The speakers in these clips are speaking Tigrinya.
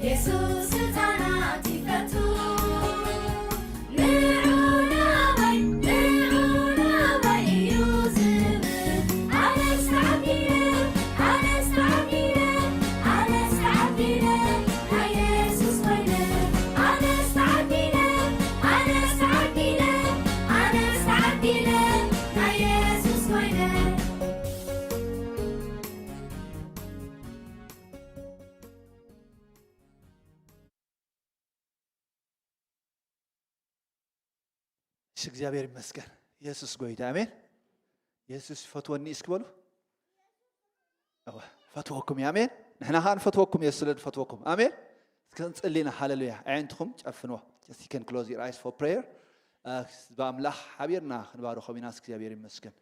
የሱስ ህፃናት ይፈቱ። ንዑ ናባይ፣ ንዑ ናባይ እዩ ዝብል። ኣነስ ተዓዲለ፣ ኣነስ ተዓዲለ፣ ኣነስ ተዓዲለ፣ ናይ የሱስ ኮይነ። ኣነስ ተዓዲለ፣ ኣነስ ተዓዲለ፣ ኣነስ ተዓዲለ፣ ናይ የሱስ ኮይነ። እሺ፣ እግዚኣብሔር ይመስገን። የሱስ ጎይታ፣ ኣሜን። የሱስ ይፈትወኒ እስኪ በሉ። እወ፣ ፈትወኩም እዩ፣ ኣሜን። ንሕና ኸዓ ንፈትወኩም፣ የሱስ ስለ ዝፈትወኩም፣ ኣሜን። እስከ ንጽሊ ኢና፣ ሃሌሉያ። ኣዒንትኹም ጨፍንዎ። Just you can close your eyes for prayer። እ፣ ብኣምላኽ ሓቢርና ክንባርኾም ኢና። እስኪ እግዚኣብሔር ይመስገን።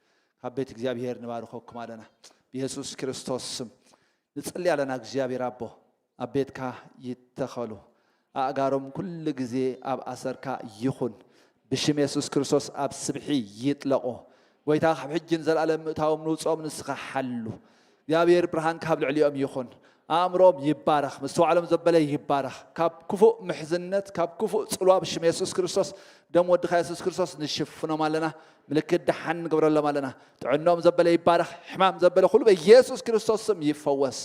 ካብ ቤት እግዚኣብሔር ንባርኾኩም ኣለና። ብየሱስ ክርስቶስ ስም ንጽሊ ኣለና። እግዚኣብሔር ኣቦ፣ ኣብ ቤትካ ይተኸሉ። ኣእጋሮም ኩሉ ግዜ ኣብ ኣሰርካ ይኹን። ብሽም የሱስ ክርስቶስ ኣብ ስብሒ ይጥለቑ። ጎይታ፣ ካብ ሕጂ ንዘለኣለም ምእታዎም ንውፅኦም ንስኻ ሓሉ። እግዚኣብሔር ብርሃን ካብ ልዕሊኦም ይኹን። ኣእምሮኦም ይባረኽ፣ ምስትውዓሎም ዘበለ ይባረኽ። ካብ ክፉእ ምሕዝነት፣ ካብ ክፉእ ጽልዋ ብሽም የሱስ ክርስቶስ፣ ደም ወድኻ የሱስ ክርስቶስ ንሽፍኖም ኣለና። ምልክት ደሓን ንገብረሎም ኣለና። ጥዕንኦም ዘበለ ይባረኽ፣ ሕማም ዘበለ ኩሉ በኢየሱስ ክርስቶስ ስም ይፈወስ።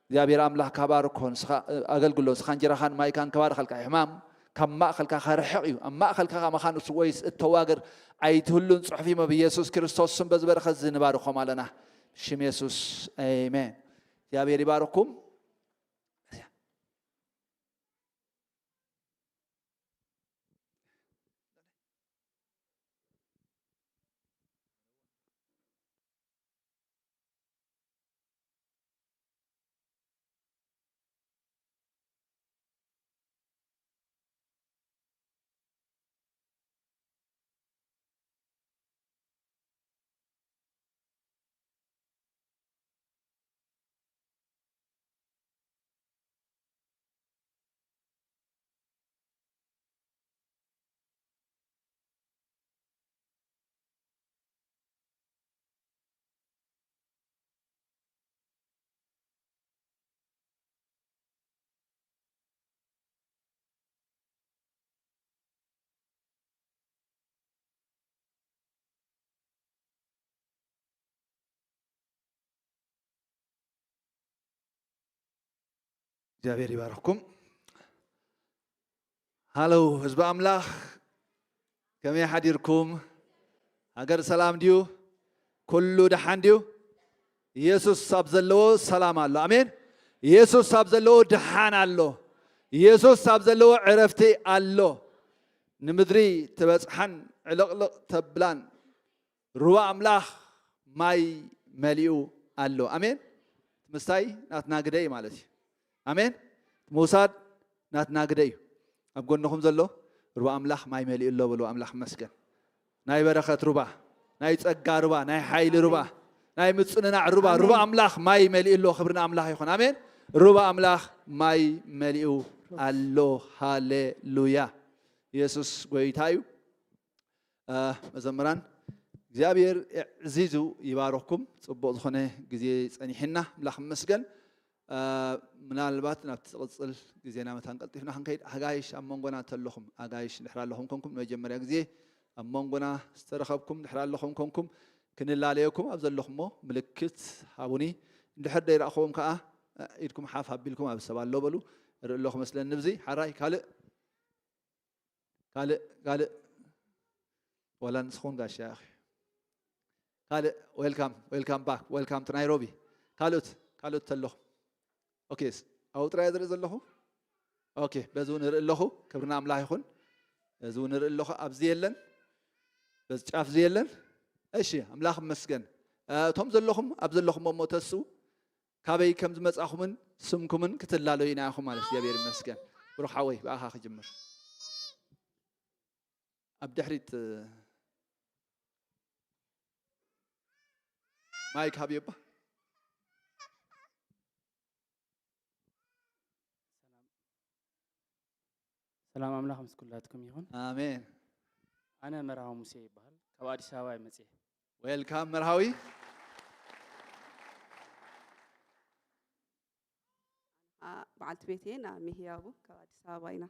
እግዚኣብሔር ኣምላኽ ካብ ኣርኮ ንስኻ ኣገልግሎ፣ ንስኻ እንጀራኻን ማይካን ከባርኸልካ፣ ሕማም ካብ ማእኸልካ ከርሕቕ እዩ። ኣብ ማእኸልካ ምዃን ወይስ እተዋግር ኣይትህሉን ጽሑፍ እዩ። ብኢየሱስ ክርስቶስ ስም በዚ በረኸት እዚ ንባርኾም ኣለና። ሽም የሱስ፣ ኣሜን። እግዚኣብሔር ይባርኩም። እግዚኣብሔር ይባርኽኩም። ሃሎ ህዝቢ ኣምላኽ፣ ከመይ ሓዲርኩም? ሃገር ሰላም ድዩ? ኩሉ ደሓን ድዩ? ኢየሱስ ኣብ ዘለዎ ሰላም ኣሎ። ኣሜን። ኢየሱስ ኣብ ዘለዎ ደሓን ኣሎ። ኢየሱስ ኣብ ዘለዎ ዕረፍቲ ኣሎ። ንምድሪ ትበጽሓን ዕልቕልቕ ተብላን ሩባ ኣምላኽ ማይ መሊኡ ኣሎ። ኣሜን። ምስታይ ናትና ግደ እዩ ማለት እዩ። ኣሜን። ምውሳድ ናትና ግደ እዩ። ኣብ ጎንኹም ዘሎ ሩባ ኣምላኽ ማይ መሊኡ ኣሎ በሉ። ኣምላኽ መስገን። ናይ በረኸት ሩባ፣ ናይ ጸጋ ሩባ፣ ናይ ሓይሊ ሩባ፣ ናይ ምጽንናዕ ሩባ፣ ሩባ ኣምላኽ ማይ መሊኡ ኣሎ። ክብሪ ንኣምላኽ ይኹን። ኣሜን። ሩባ ኣምላኽ ማይ መሊኡ ኣሎ። ሃሌሉያ። ኢየሱስ ጎይታ እዩ። እ፣ መዘምራን፣ እግዚኣብሔር ዕዚዙ ይባርኽኩም። ጽቡቕ ዝኾነ ግዜ ጸኒሕና፣ ኣምላኽ ይመስገን። እ፣ ምናልባት ናብቲ ዝቕጽል ግዜና መታን ቀልጢፍና ክንከይድ፣ ኣጋይሽ ኣብ መንጎና እንተለኹም፣ ኣጋይሽ እንድሕር ኣለኹም ኮንኩም፣ ንመጀመርያ ግዜ ኣብ መንጎና ዝተረኸብኩም እንድሕር ኣለኹም ኮንኩም፣ ክንላለየኩም ኣብ ዘለኹሞ ምልክት ሃቡኒ። እንድሕር ደይረእኽዎም ከኣ፣ እ፣ ኢድኩም ሓፍ ኣቢልኩም፣ ኣብ ሰብ ኣሎ በሉ፣ እርኢ ኣለኹ መስለኒ። ብዚ ሓራይ ካልእ ካልእ፣ ካልእ፣ ዋላ ንስኹም ጋሻ ኢኺ። ካልእ፣ ዌልካም፣ ዌልካም ባክ፣ ዌልካም ቱ ናይሮቢ። ካልኦት፣ ካልኦት ተለኹም። ኦኬ፣ ስ-፣ ኣብኡ ጥራይ ዝርኢ ዘለኹ? ኦኬ፣ በዚ እውን እርኢ ኣለኹ። ክብሪ ንኣምላኽ ይኹን። እዚ እውን እርኢ ኣለኹ። ኣብዚ የለን። በዚ ጫፍ እዚ የለን። እሺ፣ ኣምላኽ ይመስገን። እ፣ እቶም ዘለኹም፣ ኣብ ዘለኹም እሞ ተስኡ። ካበይ ከም ዝመጻኹምን ስምኩምን ክትላለዩ ኢና ኢኹም ማለት። እግዚኣብሔር ይመስገን። ብሩኽ ሓወይ፣ ብኣኻ ክጅምር። ኣብ ድሕሪት፣ እ፣ ማይክ ሃብዮባ። ሰላም ኣምላኽ ምስ ኩላትኩም ይኹን። ኣሜን። ኣነ መርሃዊ ሙሴ ይበሃል። ካብ ኣዲስ ኣበባ እየ መጽየ። ዌልካም መርሃዊ። ኣ፣ በዓል በዓልቲ ቤት እየ፣ ናሚ ህያቡ ካብ ኣዲስ ኣበባ ኢና።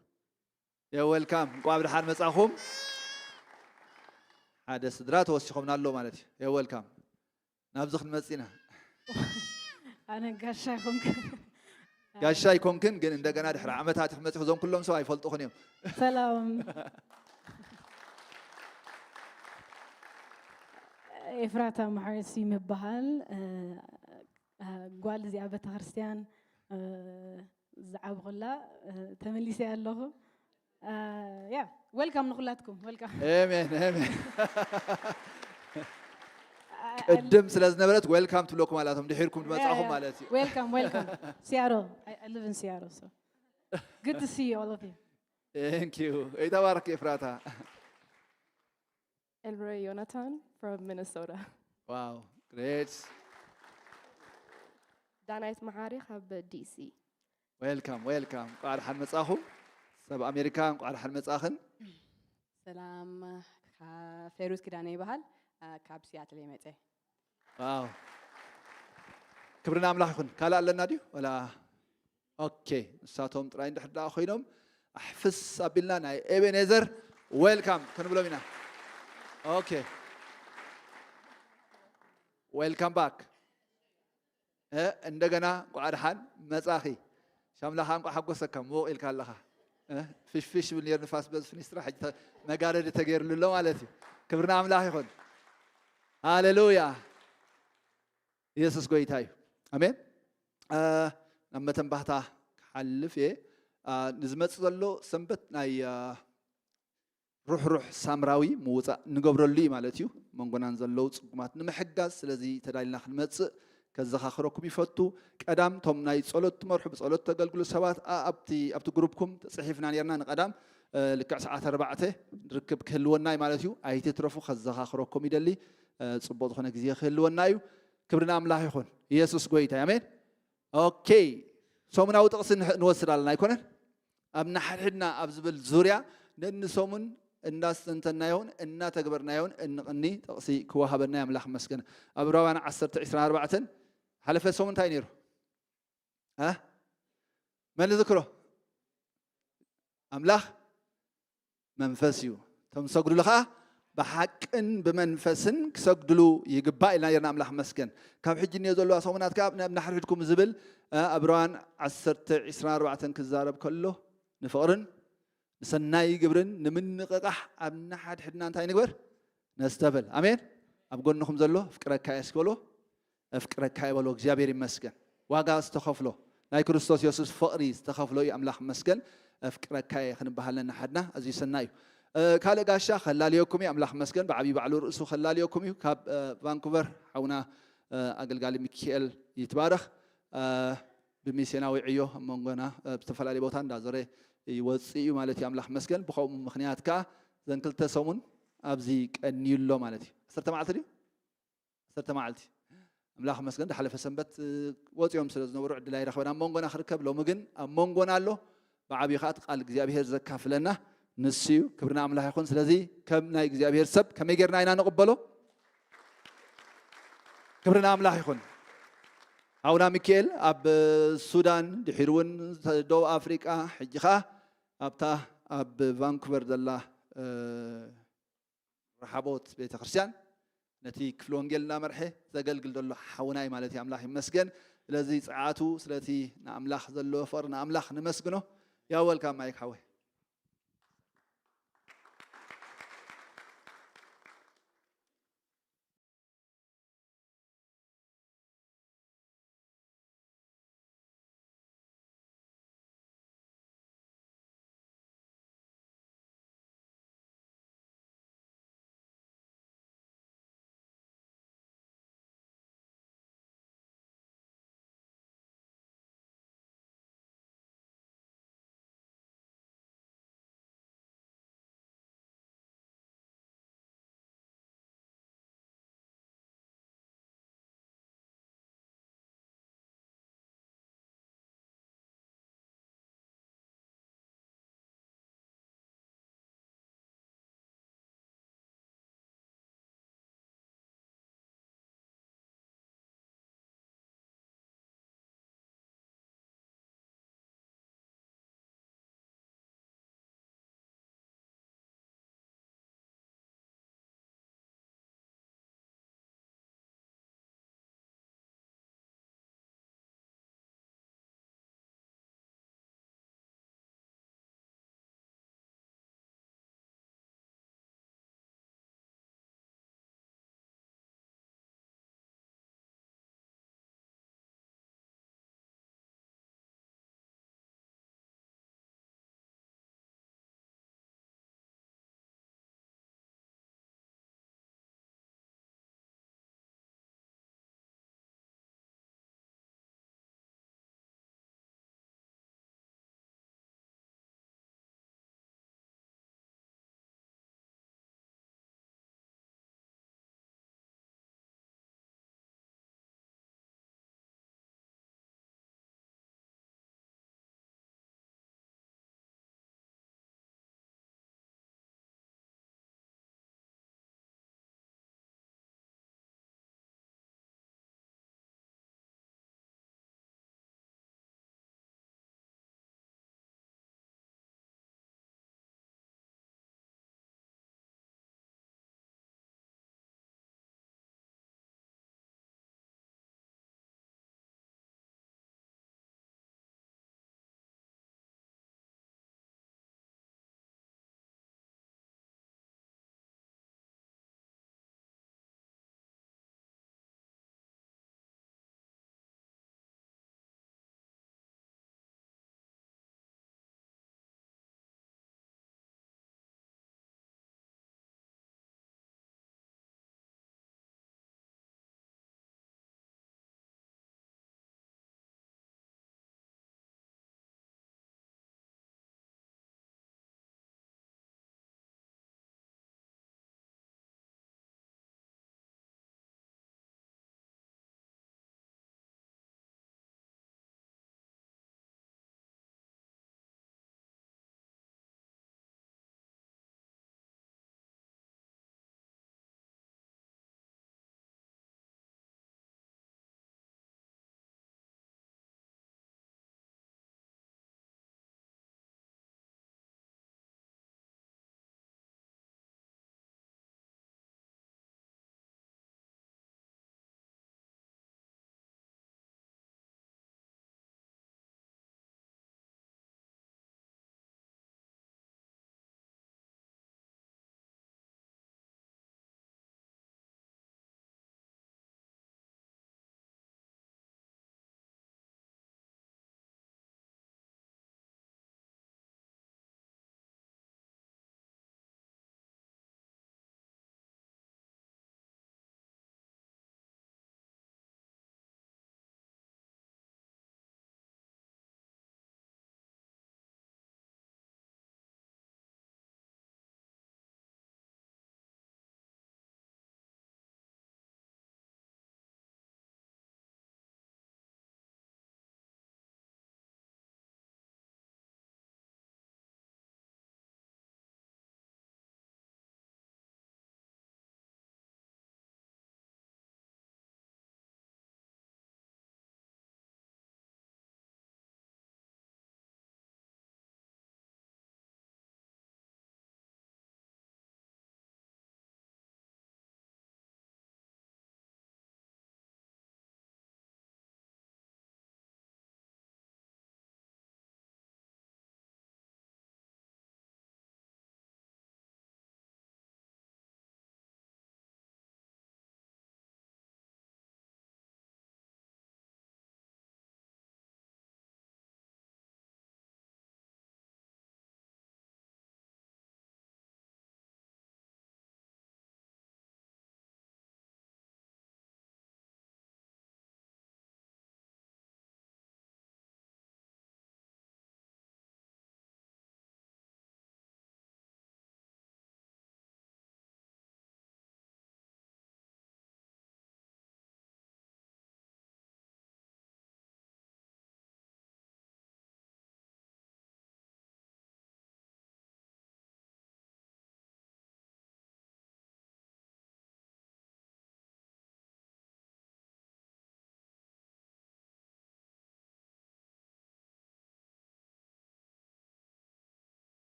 You're welcome። እንኳዕ ብደሓን መጻኹም። ሓደ ስድራ ተወሲኾምና ኣሎ ማለት እዩ። You're welcome። ናብዚ ክንመጽእ ኢና። ኣነ ጋሻ ይኹንክ። ጋሻ ኣይኮንክን፣ ግን እንደገና ድሕሪ ዓመታት ክትመጺ፣ እዞም ኩሎም ሰብ ኣይፈልጡኽን እዮም። ሰላም። ኤፍራታ መሓሪ ስዩም ይበሃል። እ፣ እ፣ ጓል እዚኣ ቤተክርስትያን፣ እ፣ ዝዓብኹላ፣ እ፣ ተመሊሰ ኣለኹ። እ፣ ያ፣ ዌልካም ንኹላትኩም፣ ዌልካም። ኣሜን፣ ኣሜን። ቅድም ስለ ዝነበረት ዌልካም ትብለኩም ኣላቶም፣ ድሒርኩም ዝመጻኹም ማለት እዩ። Welcome, welcome. Seattle. I, I live in Seattle, so good to see all of you. Thank you። ይተባረክ ኤፍራታ። Elroy Jonathan from Minnesota. Wow, great። ዳናይት መሓሪ ካብ ዲሲ። ዌልካም፣ ዌልካም። እንቋዕ ደሓን መጻኹም። ሰብ ኣሜሪካ እንቋዕ ደሓን መጻኽን። ሰላም፣ ካ-፣ ፌሩዝ ኪዳነ ይበሃል። አ፣ ካብ ሲያትል የመፀ። ዋው። ክብሪ ንኣምላኽ ይኹን። ካልእ ኣለና ድዩ? ወላ? ኦኬ፣ ንሳቶም ጥራይ እንድሕር ደኣ ኮይኖም ኣሕፍስ ኣቢልና ናይ ኤቤኔዘር ዌልካም ክንብሎም ኢና። ኦኬ። ዌልካም ባክ። እ፣ እንደገና እንቋዕ ደሓን መጻኺ። ሻምላኻ እንቋዕ ሓጎሰካ፣ ምውቕ ኢልካ ኣለኻ። እ፣ ፍሽፍሽ ይብል ነይሩ ንፋስ በዚ ፍኒስትራ፣ ሕጂ ተ-፣ መጋረዲ ተገይርሉ ኣሎ ማለት እዩ። ክብሪ ንኣምላኽ ይኹን። ሃሌሉያ። ኢየሱስ ጎይታ እዩ። ኣሜን። እ፣ ናብ መተንባህታ ክሓልፍ እየ። እ፣ ንዝመጽእ ዘሎ ሰንበት ናይ፣ እ፣ ሩሕሩሕ ሳምራዊ ምውጻእ ንገብረሉ እዩ ማለት እዩ። መንጎናን ዘለዉ ጽጉማት ንምሕጋዝ፣ ስለዚ ተዳሊና ክንመጽእ ከዘኻኽረኩም ይፈቱ። ቀዳም፣ እቶም ናይ ጸሎት ትመርሑ፣ ብጸሎት ተገልግሉ ሰባት፣ ኣ-፣ ኣብቲ፣ ኣብቲ ግሩፕኩም ተጽሒፍና ኔርና። ንቀዳም፣ እ፣ ልክዕ ሰዓት ኣርባዕተ ርክብ ክህልወና እዩ ማለት እዩ። ኣይትትረፉ፣ ከዘኻኽረኩም ይደሊ። እ፣ ጽቡቕ ዝኾነ ግዜ ክህልወና እዩ። ክብሪ ንኣምላኽ ይኹን። ኢየሱስ ጎይታ እዩ። ኣሜን። ኦኬ፣ ሰሙናዊ ጥቕሲ ንሕ-፣ ንወስድ ኣለና ኣይኮነን? ኣብ ንሓድሕድና ኣብ ዝብል ዙርያ ነንሰሙን እናስተንተናዮን እናተግበርናዮን እንቕኒ ጥቕሲ ክወሃበና እዩ። ኣምላኽ ይመስገን። ኣብ ዕብራውያን ዓሰርተ ዕስራን ኣርባዕተን ሓለፈ ሰሙን እንታይ ነይሩ? እ? መን ዝክሮ? ኣምላኽ መንፈስ እዩ። እቶም ዝሰግዱሉ ኸዓ ብሓቅን ብመንፈስን ክሰግዱሉ ይግባእ ኢልና ነርና። ኣምላኽ መስገን። ካብ ሕጂ እኒኦ ዘለዋ ሰሙናት ከዓ ናብ ናሕድሕድኩም ዝብል፣ እ፣ ዕብራውያን ዓሰርተ ዕስራን ኣርባዕተን ክዛረብ ከሎ ንፍቕርን ንሰናይ ግብርን ንምንቕቓሕ ኣብ ናሓድሕድና እንታይ ንግበር? ነስተብህል። ኣሜን። ኣብ ጎንኹም ዘሎ ኣፍቅረካ እየ እስኪ በልዎ። ኣፍቅረካ እየ በልዎ። እግዚኣብሔር ይመስገን። ዋጋ ዝተኸፍሎ ናይ ክርስቶስ የሱስ ፍቕሪ ዝተኸፍሎ እዩ። ኣምላኽ መስገን። ኣፍቅረካ እየ ክንበሃል ነንሓድና ኣዝዩ ሰናይ እዩ። እ፣ ካልእ ጋሻ ከላልየኩም እዩ። ኣምላኽ መስገን። ብዓብዪ ባዕሉ ርእሱ ከላልየኩም እዩ። ካብ፣ እ፣ ቫንኩቨር ሓውና፣ እ፣ ኣገልጋሊ ሚኪኤል ይትባረኽ። እ፣ ብሚስዮናዊ ዕዮ ኣብ መንጎና፣ እ፣ ኣብ ዝተፈላለየ ቦታ እንዳዞረ ይወፅእ እዩ ማለት እዩ። ኣምላኽ መስገን። ብኸምኡ ምኽንያት ከዓ ዘን ክልተ ሰሙን ኣብዚ ቀንዩ ኣሎ ማለት እዩ። ዓሰርተ መዓልቲ ድዩ? ዓሰርተ መዓልቲ። ኣምላኽ መስገን። ዝሓለፈ ሰንበት፣ እ፣ ወፂኦም ስለ ዝነበሩ ዕድል ኣይረኸበን ኣብ መንጎና ክርከብ። ሎሚ ግን ኣብ መንጎና ኣሎ። ብዓብዪ ከዓ እቲ ቃል እግዚኣብሔር ዘካፍለና ንሱ እዩ። ክብሪ ንኣምላኽ ይኹን። ስለዚ ከም ናይ እግዚኣብሔር ሰብ ከመይ ጌርና ኢና ንቕበሎ? ክብሪ ንኣምላኽ ይኹን። ሓውና ሚካኤል ኣብ ሱዳን፣ ድሒሩ እውን ደቡብ ኣፍሪቃ፣ ሕጂ ኸዓ ኣብታ ኣብ ቫንኩቨር ዘላ፣ እ፣ ረሓቦት ቤተ ክርስቲያን ነቲ ክፍሊ ወንጌል እናመርሐ ዘገልግል ዘሎ ሓውና እዩ ማለት እዩ። ኣምላኽ ይመስገን። ስለዚ ጸዓቱ፣ ስለቲ ንኣምላኽ ዘለዎ ፍቕሪ ንኣምላኽ ንመስግኖ። You're welcome ማይክ ሓወይ።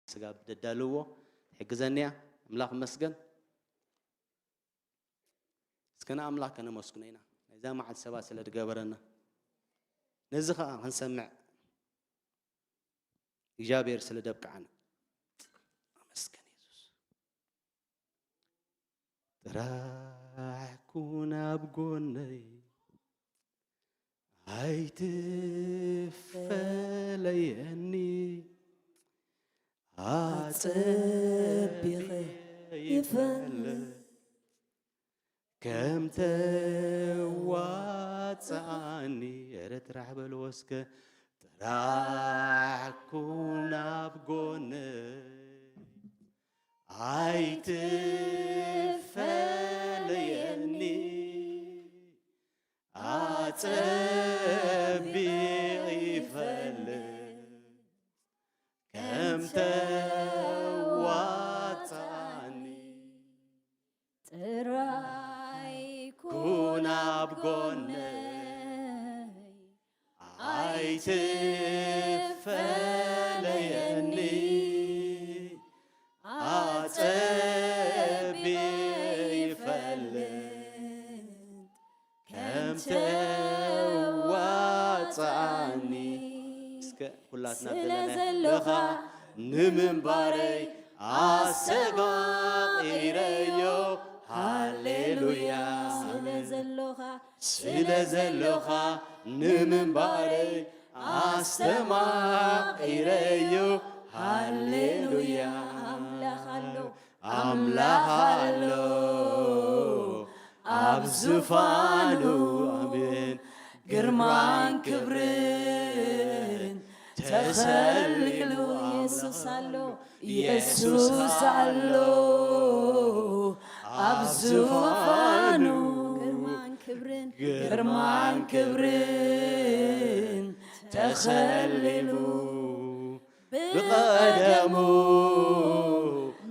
ስጋብ ደዳልዎ ትሕግዘኒ እያ። ኣምላኽ ይመስገን። እስከ ንኣምላኽ ከነመስግኖ ኢና፣ ናይዛ መዓልቲ ሰባት ስለ ዝገበረና፣ ነዚ ኸኣ ክንሰምዕ እግዚኣብሔር ስለ ደብቅዓና። ኣመስግን የሱስ። ጥራሕ ኩን ኣብ ጎነይ፣ ኣይትፈለየኒ፣ ኣጸቢቐ ይፈልጥ ከም ተዋጽኣኒ። ኧረ ጥራሕ በልዎ እስከ። ጥራሕ ኩን ኣብ ጎነይ፣ ኣይትፈለየኒ፣ ኣጸቢቕ ይፈልጥ ከም ተዋጽኣኒ። ጥራይ ኩን ኣብ ጎነይ፣ ኣይትፈለየኒ፣ ኣጸቢቕ ይፈልጥ ከም ተዋጽኣኒ። እስከ ኩላትና ስለ ዘለኻ ንምንባረይ ኣስተማቒረዮ። ሃሌሉያ። ስለ ዘሎኻ ስለ ዘሎኻ ንምንባረይ ኣስተማቒረዮ። ሃሌሉያ። ኣምላኽ ኣሎ። ኣምላኽ ኣሎ ኣብ ዙፋኑ። ኣሜን። ግርማን ክብርን ተኸሊሉ። የሱስ ኣሎ። የሱስ ኣሎ ኣብ ዙፋኑ። ግርማን ክብርን ግርማን ክብርን ተኸሊሉ። ብቐደሙ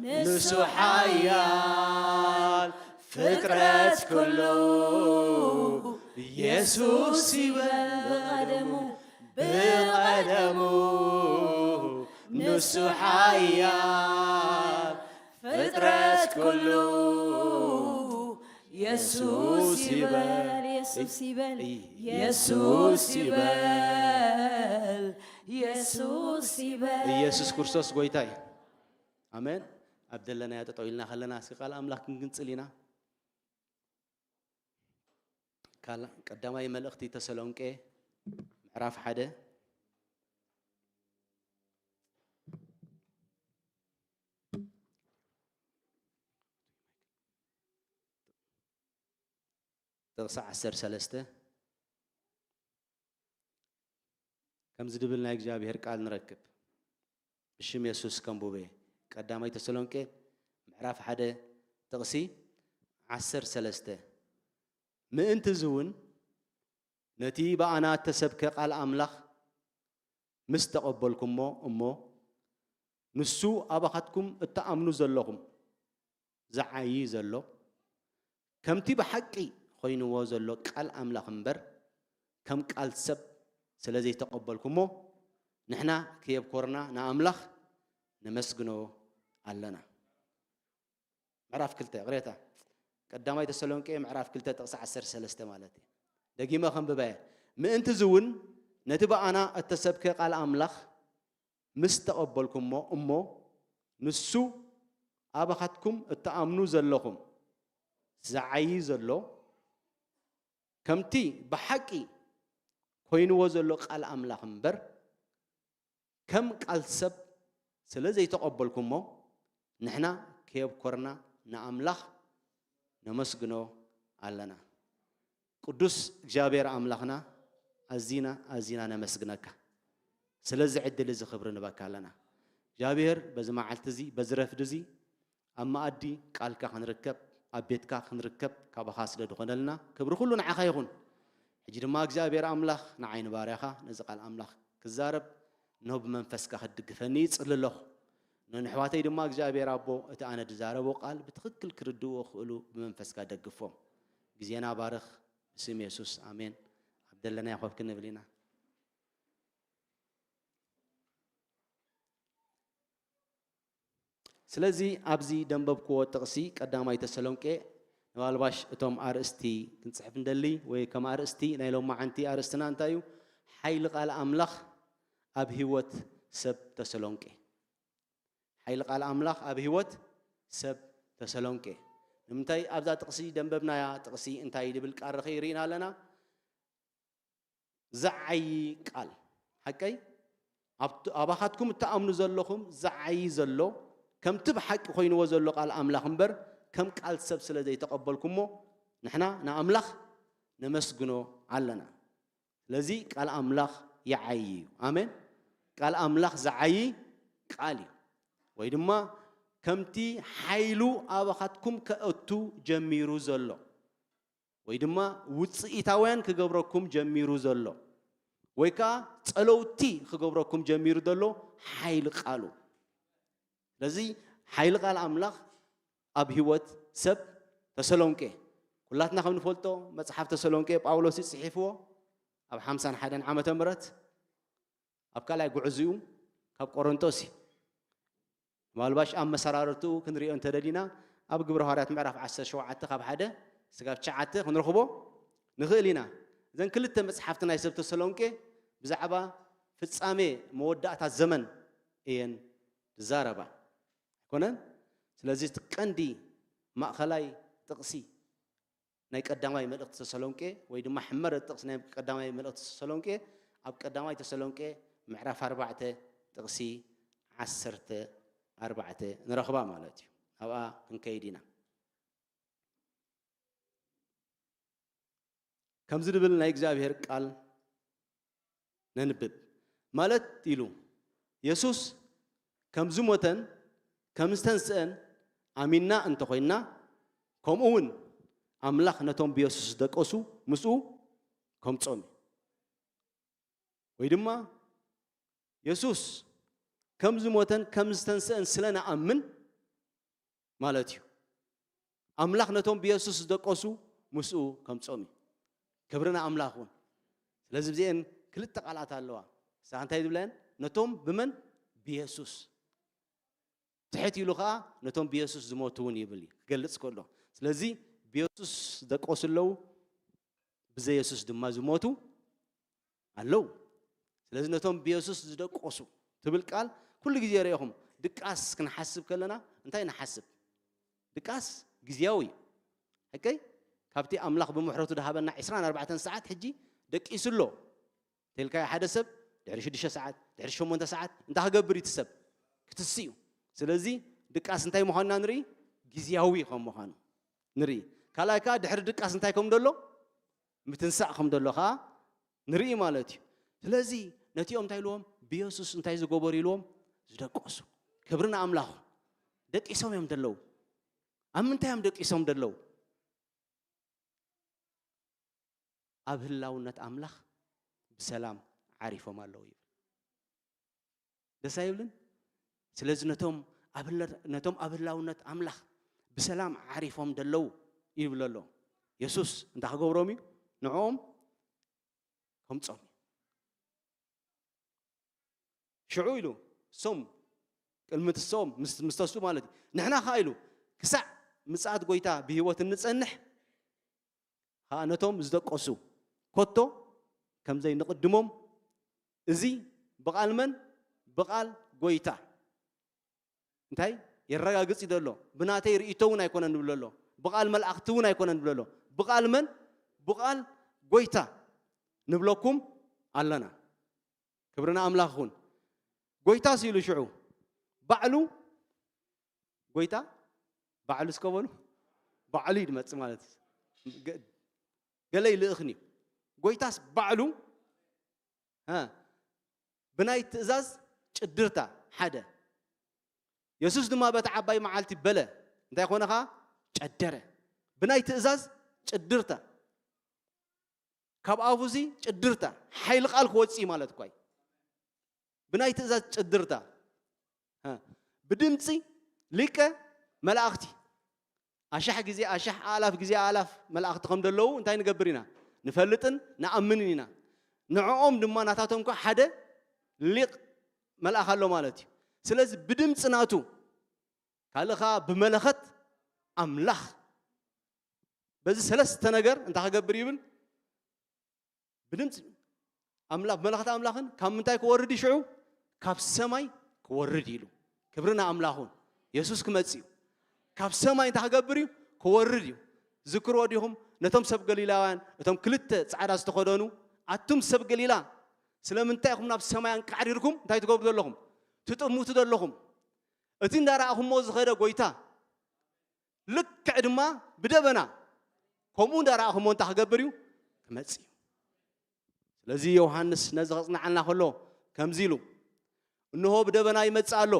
ንሱ ሓያል ፍጥረት ኩሉ የሱስ ይበል። ብቐደሙ ብቐደሙ ንሱ ሓያል ፍጥረት ኩሉ የሱስ ይበል። የሱስ ይበል። የሱስ ይበል። የሱስ ይበል። ኢየሱስ ክርስቶስ ጎይታ እዩ። ኣሜን። ኣብ ደለናዮ ጠጠው ኢልና ከለና እስኪ ቃል ኣምላኽ ክንግንጽል ኢና። ካላ-፣ ቀዳማይ መልእኽቲ ተሰሎንቄ ምዕራፍ ሓደ ጥቕሲ ዓሰርተ ሰለስተ። ከምዚ ድብል ናይ እግዚኣብሔር ቃል ንረክብ። ብሽም የሱስ ከንቡበ። ቀዳማይ ተሰሎንቄ ምዕራፍ ሓደ ጥቕሲ ዓሰርተ ሰለስተ። ምእንቲ እዚ እውን ነቲ ብኣና እተሰብከ ቃል ኣምላኽ ምስ ተቐበልኩሞ እሞ ንሱ ኣባኻትኩም እትኣምኑ ዘለኹም ዝዓዪ ዘሎ፣ ከምቲ ብሓቂ ኮይንዎ ዘሎ ቃል ኣምላኽ እምበር፣ ከም ቃል ሰብ ስለ ዘይተቐበልኩሞ፣ ንሕና ከየብኮርና ንኣምላኽ ነመስግኖ ኣለና። ምዕራፍ ክልተ፣ ይቕሬታ፣ ቀዳማይ ተሰሎንቄ ምዕራፍ ክልተ ጥቕሲ ዓሰርተ ሰለስተ ማለት እዩ። ደጊመ ከንብበ እየ። ምእንቲ እዚ እውን ነቲ ብኣና እተሰብከ ቃል ኣምላኽ ምስ ተቐበልኩሞ እሞ፣ ንሱ ኣባኻትኩም እትኣምኑ ዘለኹም ዝዓዪ ዘሎ፣ ከምቲ ብሓቂ ኮይንዎ ዘሎ ቃል ኣምላኽ እምበር፣ ከም ቃል ሰብ ስለ ዘይተቐበልኩሞ፣ ንሕና ከየብኮርና ንኣምላኽ ነመስግኖ ኣለና። ቅዱስ እግዚኣብሔር ኣምላኽና፣ ኣዚና፣ ኣዚና ነመስግነካ። ስለዚ ዕድል እዚ ክብሪ ንበካ ኣለና። እግዚኣብሔር በዚ መዓልቲ እዚ፣ በዚ ረፍዲ እዚ፣ ኣብ መኣዲ ቃልካ ክንርከብ፣ ኣብ ቤትካ ክንርከብ፣ ካባኻ ስለ ዝኾነልና፣ ክብሪ ኩሉ ንዓኻ ይኹን። ሕጂ ድማ እግዚኣብሔር ኣምላኽ ንዓይ ንባርያኻ ነዚ ቃል ኣምላኽ ክዛረብ፣ ኖ ብመንፈስካ ክትድግፈኒ ይጽሊ ኣለኹ። ነንሕዋተይ ድማ እግዚኣብሔር ኣቦ፣ እቲ ኣነ ዝዛረቦ ቃል ብትኽክል ክርድእዎ ክኽእሉ ብመንፈስካ ደግፎም። ግዜና ባርኽ፣ ብስም የሱስ፣ ኣሜን። ኣብ ደለናዮ ኮፍ ክንብል ኢና። ስለዚ ኣብዚ ደንበብክዎ ጥቕሲ ቀዳማይ ተሰሎንቄ፣ ንባልባሽ እቶም ኣርእስቲ ክንጽሕፍ እንደሊ፣ ወይ ከም ኣርእስቲ ናይ ሎማዓንቲ ኣርእስትና እንታይ እዩ? ሓይሊ ቃል ኣምላኽ ኣብ ህይወት ሰብ ተሰሎንቄ። ሓይሊ ቃል ኣምላኽ ኣብ ህይወት ሰብ ተሰሎንቄ። ንምንታይ ኣብዛ ጥቕሲ ደንበብናያ ጥቕሲ እንታይ ድብል ቃል ርኺ ርኢና ኣለና? ዝዓዪ ቃል ሓቀይ ኣብቲ- ኣባኻትኩም እትኣምኑ ዘለኹም ዝዓዪ ዘሎ ከምቲ ብሓቂ ኮይንዎ ዘሎ ቃል ኣምላኽ እምበር ከም ቃል ሰብ ስለ ዘይተቐበልኩሞ ንሕና ንኣምላኽ ነመስግኖ ኣለና። ስለዚ ቃል ኣምላኽ ይዓዪ እዩ። ኣሜን። ቃል ኣምላኽ ዝዓዪ ቃል እዩ። ወይ ድማ ከምቲ ሓይሉ ኣባኻትኩም ከእቱ ጀሚሩ ዘሎ ወይ ድማ ውፅኢታውያን ክገብረኩም ጀሚሩ ዘሎ ወይ ከዓ ፀለውቲ ክገብረኩም ጀሚሩ ዘሎ ሓይሊ ቃሉ። ስለዚ ሓይሊ ቃል ኣምላኽ ኣብ ህይወት ሰብ ተሰሎንቄ ኩላትና ከም ንፈልጦ መፅሓፍ ተሰሎንቄ ጳውሎስ እዩ ፅሒፍዎ ኣብ ሓምሳን ሓደን ዓመተ ምህረት ኣብ ካልኣይ ጉዕዝኡ ካብ ቆሮንቶስ እዩ። ምናልባሽ ኣብ መሰራርትኡ ክንሪኦ እንተደሊና ኣብ ግብረ ሃዋርያት ምዕራፍ ዓሰርተ ሸውዓተ ካብ ሓደ ስጋብ ትሽዓተ ክንረኽቦ ንኽእል ኢና። እዘን ክልተ መጽሓፍቲ ናይ ሰብ ተሰሎንቄ ብዛዕባ ፍጻሜ መወዳእታ ዘመን እየን ዝዛረባ ኣይኮነን? ስለዚ እቲ ቀንዲ ማእኸላይ ጥቕሲ ናይ ቀዳማይ መልእኽቲ ተሰሎንቄ ወይ ድማ ሕመረ ጥቕሲ ናይ ቀዳማይ መልእኽቲ ተሰሎንቄ ኣብ ቀዳማይ ተሰሎንቄ ምዕራፍ ኣርባዕተ ጥቕሲ ዓሰርተ ኣርባዕተ ንረኽባ ማለት እዩ። ኣብኣ ክንከይድ ኢና። ከምዚ ድብል ናይ እግዚኣብሔር ቃል ነንብብ። ማለት ኢሉ የሱስ ከም ዝሞተን ከም ዝተንስአን ኣሚንና እንተኾይንና፣ ከምኡ እውን ኣምላኽ ነቶም ብየሱስ ዝደቀሱ ምስኡ ከምጾም እዩ። ወይ ድማ የሱስ ከም ዝሞተን ከም ዝተንስአን ስለ ንኣምን ማለት እዩ። ኣምላኽ ነቶም ብየሱስ ዝደቀሱ ምስኡ ከምጾም እዩ። ክብሪ ንኣምላኽ እውን። ስለዚ ብዚአን ክልተ ቃላት ኣለዋ። ንስኻ እንታይ ዝብለን? ነቶም ብመን? ብየሱስ። ትሕት ኢሉ ኸዓ ነቶም ብየሱስ ዝሞቱ እውን ይብል እዩ ክገልጽ ከሎ። ስለዚ ብየሱስ ዝደቀሱ ኣለዉ፣ ብዘየሱስ ድማ ዝሞቱ ኣለዉ። ስለዚ ነቶም ብየሱስ ዝደቀሱ ትብል ቃል ኩሉ ግዜ ርኢኹም ድቃስ ክንሓስብ ከለና እንታይ ንሓስብ? ድቃስ ግዝያዊ እዩ። ሕቀይ ካብቲ ኣምላኽ ብምሕረቱ ድሃበና ዕስራን ኣርባዕተን ሰዓት ሕጂ ደቂሱ ኣሎ። ተልካዮ ሓደ ሰብ ድሕሪ ሽዱሽተ ሰዓት ድሕሪ ሸሞንተ ሰዓት እንታይ ክገብር እዩ? እቲ ሰብ ክትሲ እዩ። ስለዚ ድቃስ እንታይ ምዃንና ንርኢ? ግዝያዊ ከም ምዃኑ ንርኢ። ካልኣይ ከዓ ድሕሪ ድቃስ እንታይ ከም ደሎ? ምትንሳእ ከም ደሎ ከዓ ንርኢ ማለት እዩ። ስለዚ ነቲኦም እንታይ ኢልዎም? ብየሱስ እንታይ ዝገበሩ ኢልዎም? ዝደቀሱ። ክብሪ ንኣምላኹ። ደቂሶም እዮም ደለዉ። ኣብ ምንታይ እዮም ደቂሶም ደለዉ? ኣብ ህላውነት ኣምላኽ ብሰላም ዓሪፎም ኣለዉ ይብል። ደስ ኣይብልን? ስለዚ ነቶም ኣብ ህለ- ነቶም ኣብ ህላውነት ኣምላኽ ብሰላም ዓሪፎም ደለዉ ይብል ኣሎ። የሱስ እንታይ ክገብሮም እዩ? ንዕኦም ከምጾም እዩ። ሽዑ ኢሉ እሶም ቅድሚ ትስኦም ምስ ምስ ተስኡ ማለት እዩ። ንሕና ኸኣ ኢሉ ክሳዕ ምጽኣት ጐይታ ብህይወት እንጸንሕ ኸኣ ነቶም ዝደቀሱ ኮቶ ከም ዘይንቕድሞም፣ እዚ ብቓል መን? ብቓል ጐይታ እንታይ የረጋግጽ እዩ ዘሎ? ብናተይ ርእይቶ እውን ኣይኮነን ንብሎ ኣሎ። ብቓል መላእኽቲ እውን ኣይኮነን ንብሎ ኣሎ። ብቓል መን? ብቓል ጐይታ ንብለኩም ኣለና። ክብሪ ንኣምላኽ ይኹን። ጐይታስ ኢሉ ሽዑ ባዕሉ ጐይታ ባዕሉ እስከ በሉ። ባዕሉ እዩ ዝመጽእ ማለት እዩ። ገ- ገለ ይልእኽን እዩ። ጐይታስ ባዕሉ እ፣ ብናይ ትእዛዝ ጭድርታ ሓደ። የሱስ ድማ በቲ ዓባይ መዓልቲ በለ። እንታይ ኮነ ኸኣ? ጨደረ። ብናይ ትእዛዝ ጭድርታ። ካብ ኣፉ እዚ ጭድርታ፣ ሓይሊ ቃል ክወጽእ እዩ ማለት እኳ እዩ። ብናይ ትእዛዝ ጭድርታ። እ፣ ብድምጺ ሊቀ መላእኽቲ። ኣሻሕ ግዜ ኣሻሕ፣ ኣእላፍ ግዜ ኣእላፍ መላእኽቲ ከም ዘለዉ እንታይ ንገብር ኢና? ንፈልጥን ንኣምንን ኢና። ንዕኦም ድማ ናታቶም ከ ሓደ ሊቕ መልኣኽ ኣሎ ማለት እዩ። ስለዚ ብድምጺ ናቱ ካልእ ኸዓ ብመለኸት ኣምላኽ። በዚ ሰለስተ ነገር እንታይ ክገብር ይብል? ብድምፂ ኣምላኽ፣ ብመለኸት ኣምላኽን ካብ ምንታይ ክወርድ እዩ ሽዑ? ካብ ሰማይ ክወርድ እዩ ኢሉ። ክብሪ ንኣምላኽ ይኹን። የሱስ ክመጽእ እዩ። ካብ ሰማይ እንታይ ክገብር እዩ? ክወርድ እዩ። ዝክርዎ ዲኹም? ነቶም ሰብ ገሊላውያን፣ እቶም ክልተ ጻዕዳ ዝተኸደኑ፣ ኣቱም ሰብ ገሊላ፣ ስለምንታይ ኢኹም ናብ ሰማይ ኣንቃዕሪርኩም እንታይ ትገብሩ ዘለኹም? ትጥምቱ ዘለኹም? እቲ እንዳረኣኹሞ ዝኸደ ጎይታ ልክዕ ድማ ብደበና ከምኡ እንዳረኣኹሞ እንታይ ክገብር እዩ? ክመጽእ እዩ። ስለዚ ዮሃንስ ነዚ ከጽንዓልና ከሎ ከምዚ ኢሉ፣ እንሆ ብደበና ይመጽእ ኣሎ፣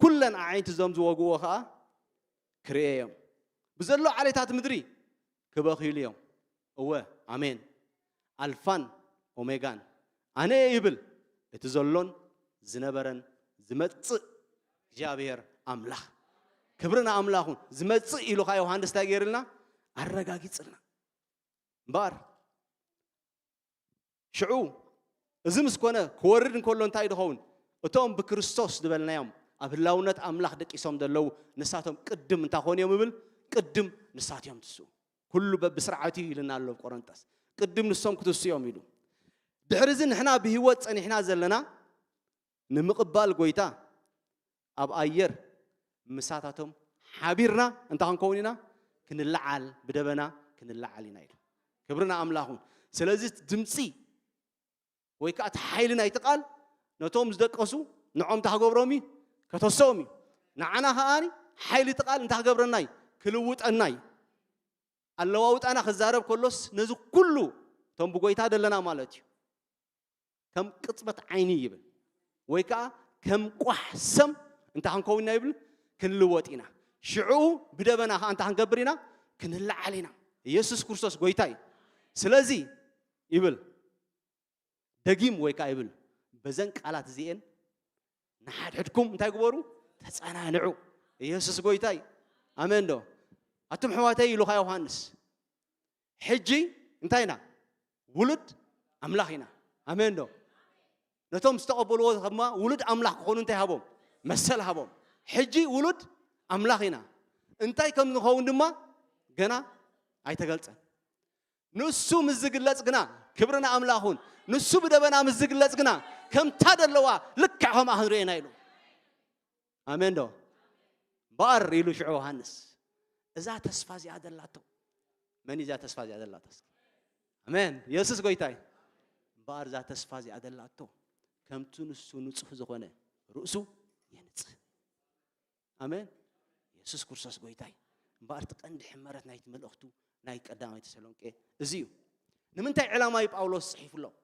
ኩለን ኣዒንቲ እዞም ዝወግእዎ ኸኣ ክርእየ እዮም። ብዘሎ ዓሌታት ምድሪ ክበኽዩሉ እዮም። እወ፣ ኣሜን። ኣልፋን ኦሜጋን ኣነ እየ ይብል፣ እቲ ዘሎን ዝነበረን ዝመጽእ እግዚኣብሔር ኣምላኽ። ክብሪ ንኣምላኽ ይኹን። ዝመጽእ ኢሉ ኸኣ ዮሃንስ እንታይ ገይርልና? ኣረጋጊጽልና። እምበኣር ሽዑ እዚ ምስ ኮነ ክወርድ እንከሎ እንታይ ድኸውን? እቶም ብክርስቶስ ዝበልናዮም ኣብ ህላውነት ኣምላኽ ደቂሶም ዘለዉ ንሳቶም ቅድም እንታይ ኮኑ እዮም ይብል? ቅድም ንሳት እዮም ትስኡ። ኩሉ በብስርዓቱ እዩ ኢልና ኣሎ ኣብ ቆሮንቶስ። ቅድም ንሶም ክትስኡ እዮም ኢሉ። ድሕሪ እዚ ንሕና ብህይወት ጸኒሕና ዘለና ንምቕባል ጎይታ ኣብ ኣየር ምሳታቶም ሓቢርና እንታይ ክንከውን ኢና? ክንለዓል፣ ብደበና ክንለዓል ኢና ኢሉ። ክብሪ ንኣምላኽ ይኹን። ስለዚ ድምፂ ወይ ከዓ እቲ ሓይሊ ናይቲ ቃል ነቶም ዝደቀሱ ንዖም እንታይ ክገብሮም እዩ? ከተስኦም እዩ። ንዓና ከኣ ሓይሊ እቲ ቃል እንታይ ክገብረና እዩ? ክልውጠና እዩ። ኣለዋውጣና ክዛረብ ከሎስ ነዚ ኩሉ እቶም ብጎይታ ደለና ማለት እዩ። ከም ቅጽበት ዓይኒ ይብል ወይ ከዓ ከም ቋሕ ሰም እንታይ ክንከውን ኢና ይብል? ክንልወጥ ኢና። ሽዑ ብደበና ከዓ እንታይ ክንገብር ኢና? ክንለዓል ኢና። ኢየሱስ ክርስቶስ ጎይታ እዩ። ስለዚ ይብል ደጊም ወይ ከዓ ይብል በዘን ቃላት እዚኤን ንሓድሕድኩም እንታይ ግበሩ? ተጸናንዑ። ኢየሱስ ጎይታ እዩ። ኣሜን ዶ? ኣቱም ኣሕዋተይ ኢሉ ኸዓ ዮሃንስ ሕጂ እንታይ ኢና? ውሉድ ኣምላኽ ኢና። ኣሜን ዶ? ነቶም ዝተቐበልዎ ድማ ውሉድ ኣምላኽ ክኾኑ እንታይ ሃቦም? መሰል ሃቦም። ሕጂ ውሉድ ኣምላኽ ኢና። እንታይ ከም ንኸውን ድማ ገና ኣይተገልጸን። ንሱ ምስ ዝግለጽ ግና፣ ክብሪ ንኣምላኽ ይኹን፣ ንሱ ብደበና ምስ ዝግለጽ ግና፣ ከምታ ደለዋ ልክዕ ከምኣ ክንርእየና ኢሉ። ኣሜን ዶ? እምበኣር ኢሉ ሽዑ ዮሃንስ፣ እዛ ተስፋ እዚኣ ደላቶ። መን እዩ እዛ ተስፋ እዚኣ ደላቶ? እስኪ። ኣሜን። የሱስ ጎይታ እዩ። እምበኣር እዛ ተስፋ እዚኣ ደላቶ፣ ከምቲ ንሱ ንጹህ ዝኾነ ርእሱ የንጽህ። ኣሜን። የሱስ ክርስቶስ ጎይታ እዩ። እምበኣር እቲ ቀንዲ ሕመረት ናይቲ መልእኽቱ ናይ ቀዳማይ ተሰሎንቄ እዚ እዩ። ንምንታይ ዕላማ እዩ ጳውሎስ ጽሒፉሎም?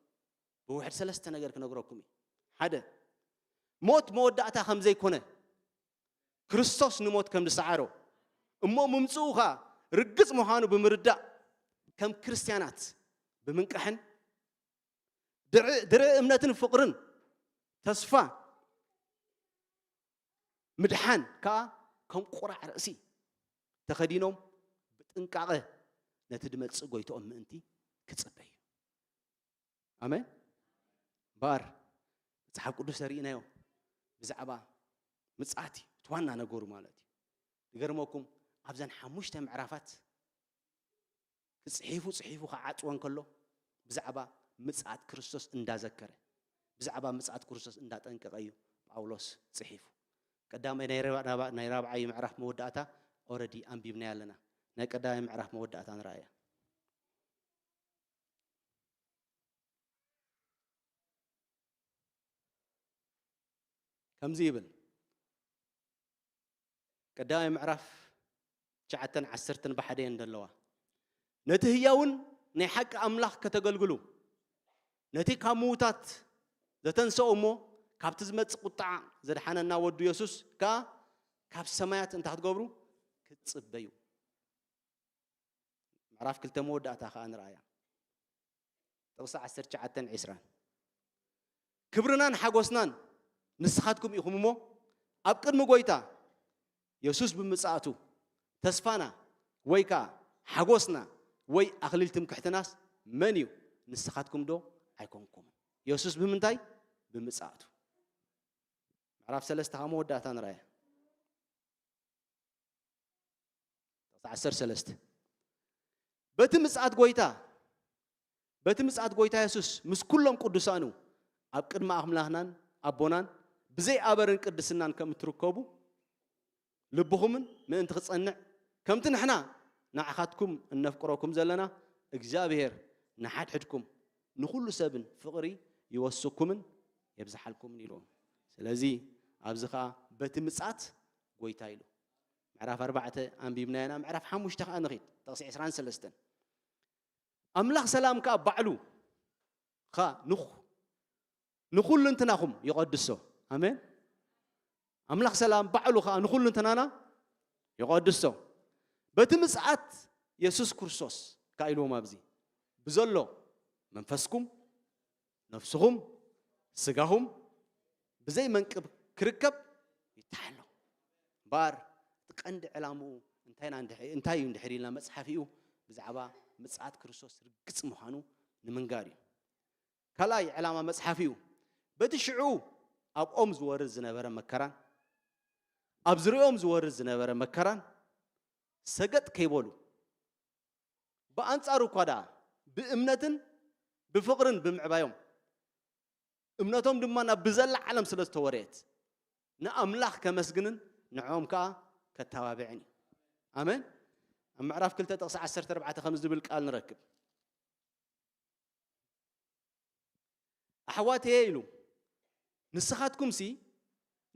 ብውሕድ ሰለስተ ነገር ክነግረኩም እዩ። ሓደ፣ ሞት መወዳእታ ከም ዘይኮነ፣ ክርስቶስ ንሞት ከም ዝሰዓሮ፣ እሞ ምምጽኡ ኸኣ ርግጽ ምዃኑ ብምርዳእ፣ ከም ክርስትያናት ብምንቃሕን ድርዒ ድርዒ እምነትን ፍቕርን ተስፋ ምድሓን ከኣ ከም ቁራዕ ርእሲ ተኸዲኖም ብጥንቃቐ ነቲ ድመጽእ ጎይትኦም ምእንቲ ክጽበዩ። ኣሜን። እምበኣር መጽሓፍ ቅዱስ ተሪእናዮ ብዛዕባ ምጽኣት እዩ፣ እቲ ዋና ነገሩ ማለት እዩ። ዝገርመኩም ኣብዘን ሓሙሽተ ምዕራፋት ክጽሒፉ ጽሒፉ ክዓጽወን ከሎ ብዛዕባ ምጽኣት ክርስቶስ እንዳዘከረ ብዛዕባ ምጽኣት ክርስቶስ እንዳጠንቀቐ እዩ ጳውሎስ ጽሒፉ። ቀዳማይ ናይ ራብዓ- ናይ ራብዓይ ምዕራፍ መወዳእታ ኦረዲ ኣንቢብናያ ኣለና። ናይ ቀዳማይ ምዕራፍ መወዳእታ ንረኣያ። ከምዚ ይብል። ቀዳማይ ምዕራፍ ትሽዓተን ዓሰርተን ብሓደ እየን ዘለዋ። ነቲ ህያውን ናይ ሓቂ ኣምላኽ ከተገልግሉ፣ ነቲ ካብ ምዉታት ዘተንሰኦ እሞ ካብቲ ዝመጽእ ቁጥዓ ዘድሓነና ወዱ የሱስ ከኣ ካብ ሰማያት እንታይ ክትገብሩ ክትጽበዩ። ምዕራፍ ክልተ መወዳእታ ከኣ ንርኣያ። ጥቕሲ ዓሰርተ ትሽዓተን ዕስራን። ክብርናን ሓጎስናን ንስኻትኩም ኢኹም እሞ፣ ኣብ ቅድሚ ጐይታ የሱስ ብምጽኣቱ ተስፋና ወይ ከኣ ሓጎስና ወይ ኣኽሊል ትምክሕትናስ መን እዩ? ንስኻትኩም ዶ ኣይኮንኩምን? የሱስ ብምንታይ? ብምጽኣቱ። ምዕራፍ ሰለስተ ካብ መወዳእታ ንርኣያ። ጥቕሲ ዓሰርተ ሰለስተ። በቲ ምጽኣት ጎይታ፣ በቲ ምጽኣት ጎይታ የሱስ ምስ ኩሎም ቅዱሳኑ ኣብ ቅድሚ ኣምላኽናን ኣቦናን ብዘይ ኣበርን ቅድስናን ከም እትርከቡ ልብኹምን ምእንቲ ክጸንዕ፣ ከምቲ ንሕና ንዓኻትኩም እነፍቅረኩም ዘለና፣ እግዚኣብሔር ንሓድሕድኩም ንኹሉ ሰብን ፍቕሪ ይወስኩምን የብዝሓልኩምን ኢሉ። ስለዚ ኣብዚ ኸኣ በቲ ምጽኣት ጎይታ ኢሉ። ምዕራፍ ኣርባዕተ ኣንቢብና ኢና፣ ምዕራፍ ሓሙሽተ ኸኣ ንኺድ፣ ጥቕሲ ዕስራን ሰለስተን። ኣምላኽ ሰላም ከኣ ባዕሉ ኸኣ ንኹ-፣ ንኹልንትናኹም ይቐድሶ። ኣሜን። ኣምላኽ ሰላም ባዕሉ ኸኣ ንኹልንትናና ይቐድሶ። በቲ ምጽኣት የሱስ ክርስቶስ ከኣ ኢልዎም ኣብዚ፣ ብዘሎ መንፈስኩም፣ ነፍስኹም፣ ስጋኹም ብዘይ መንቅብ ክርከብ ይተሓሎ። እምበኣር እቲ ቀንዲ ዕላምኡ እንታይ ኢና እንድሕ-፣ እንታይ እዩ እንድሕር ኢልና መጽሓፊኡ ብዛዕባ ምጽኣት ክርስቶስ ርግጽ ምዃኑ ንምንጋር እዩ። ካልኣይ ዕላማ መጽሓፊኡ በቲ ሽዑ ኣብኦም ዝወርድ ዝነበረ መከራን ኣብ ዙርያኦም ዝወርድ ዝነበረ መከራን ሰገጥ ከይበሉ፣ ብኣንጻሩ እኳ ደኣ ብእምነትን ብፍቕርን ብምዕባዮም፣ እምነቶም ድማ ናብ ብዘላ ዓለም ስለ ዝተወረየት፣ ንኣምላኽ ከመስግንን ንዕኦም ከኣ ከተባብዕን እዩ። ኣሜን። ኣብ ምዕራፍ ክልተ ጥቕሲ ዓሰርተ ኣርባዕተ ከምዚ ዝብል ቃል ንረክብ። ኣሕዋተየ ኢሉ፣ ንስኻትኩምሲ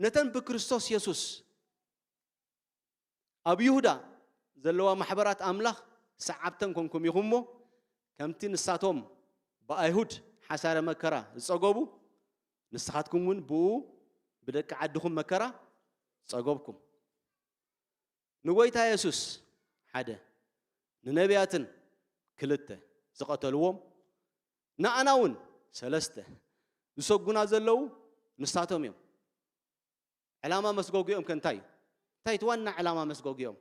ነተን ብክርስቶስ የሱስ ኣብ ይሁዳ ዘለዋ ማሕበራት ኣምላኽ ሰዓብተን ኮንኩም ኢኹም እሞ፣ ከምቲ ንሳቶም ብኣይሁድ ሓሳረ መከራ ዝጸገቡ፣ ንስኻትኩም እውን ብኡ ብደቂ ዓድኹም መከራ ጸገብኩም። ንጎይታ የሱስ ሓደ፣ ንነቢያትን ክልተ ዝቐተልዎም፣ ንኣና እውን ሰለስተ ዝሰጉና ዘለዉ ንሳቶም እዮም። ዕላማ መስጎጊኦም ከ እንታይ እዩ? እንታይ እቲ ዋና ዕላማ መስጎጊኦም?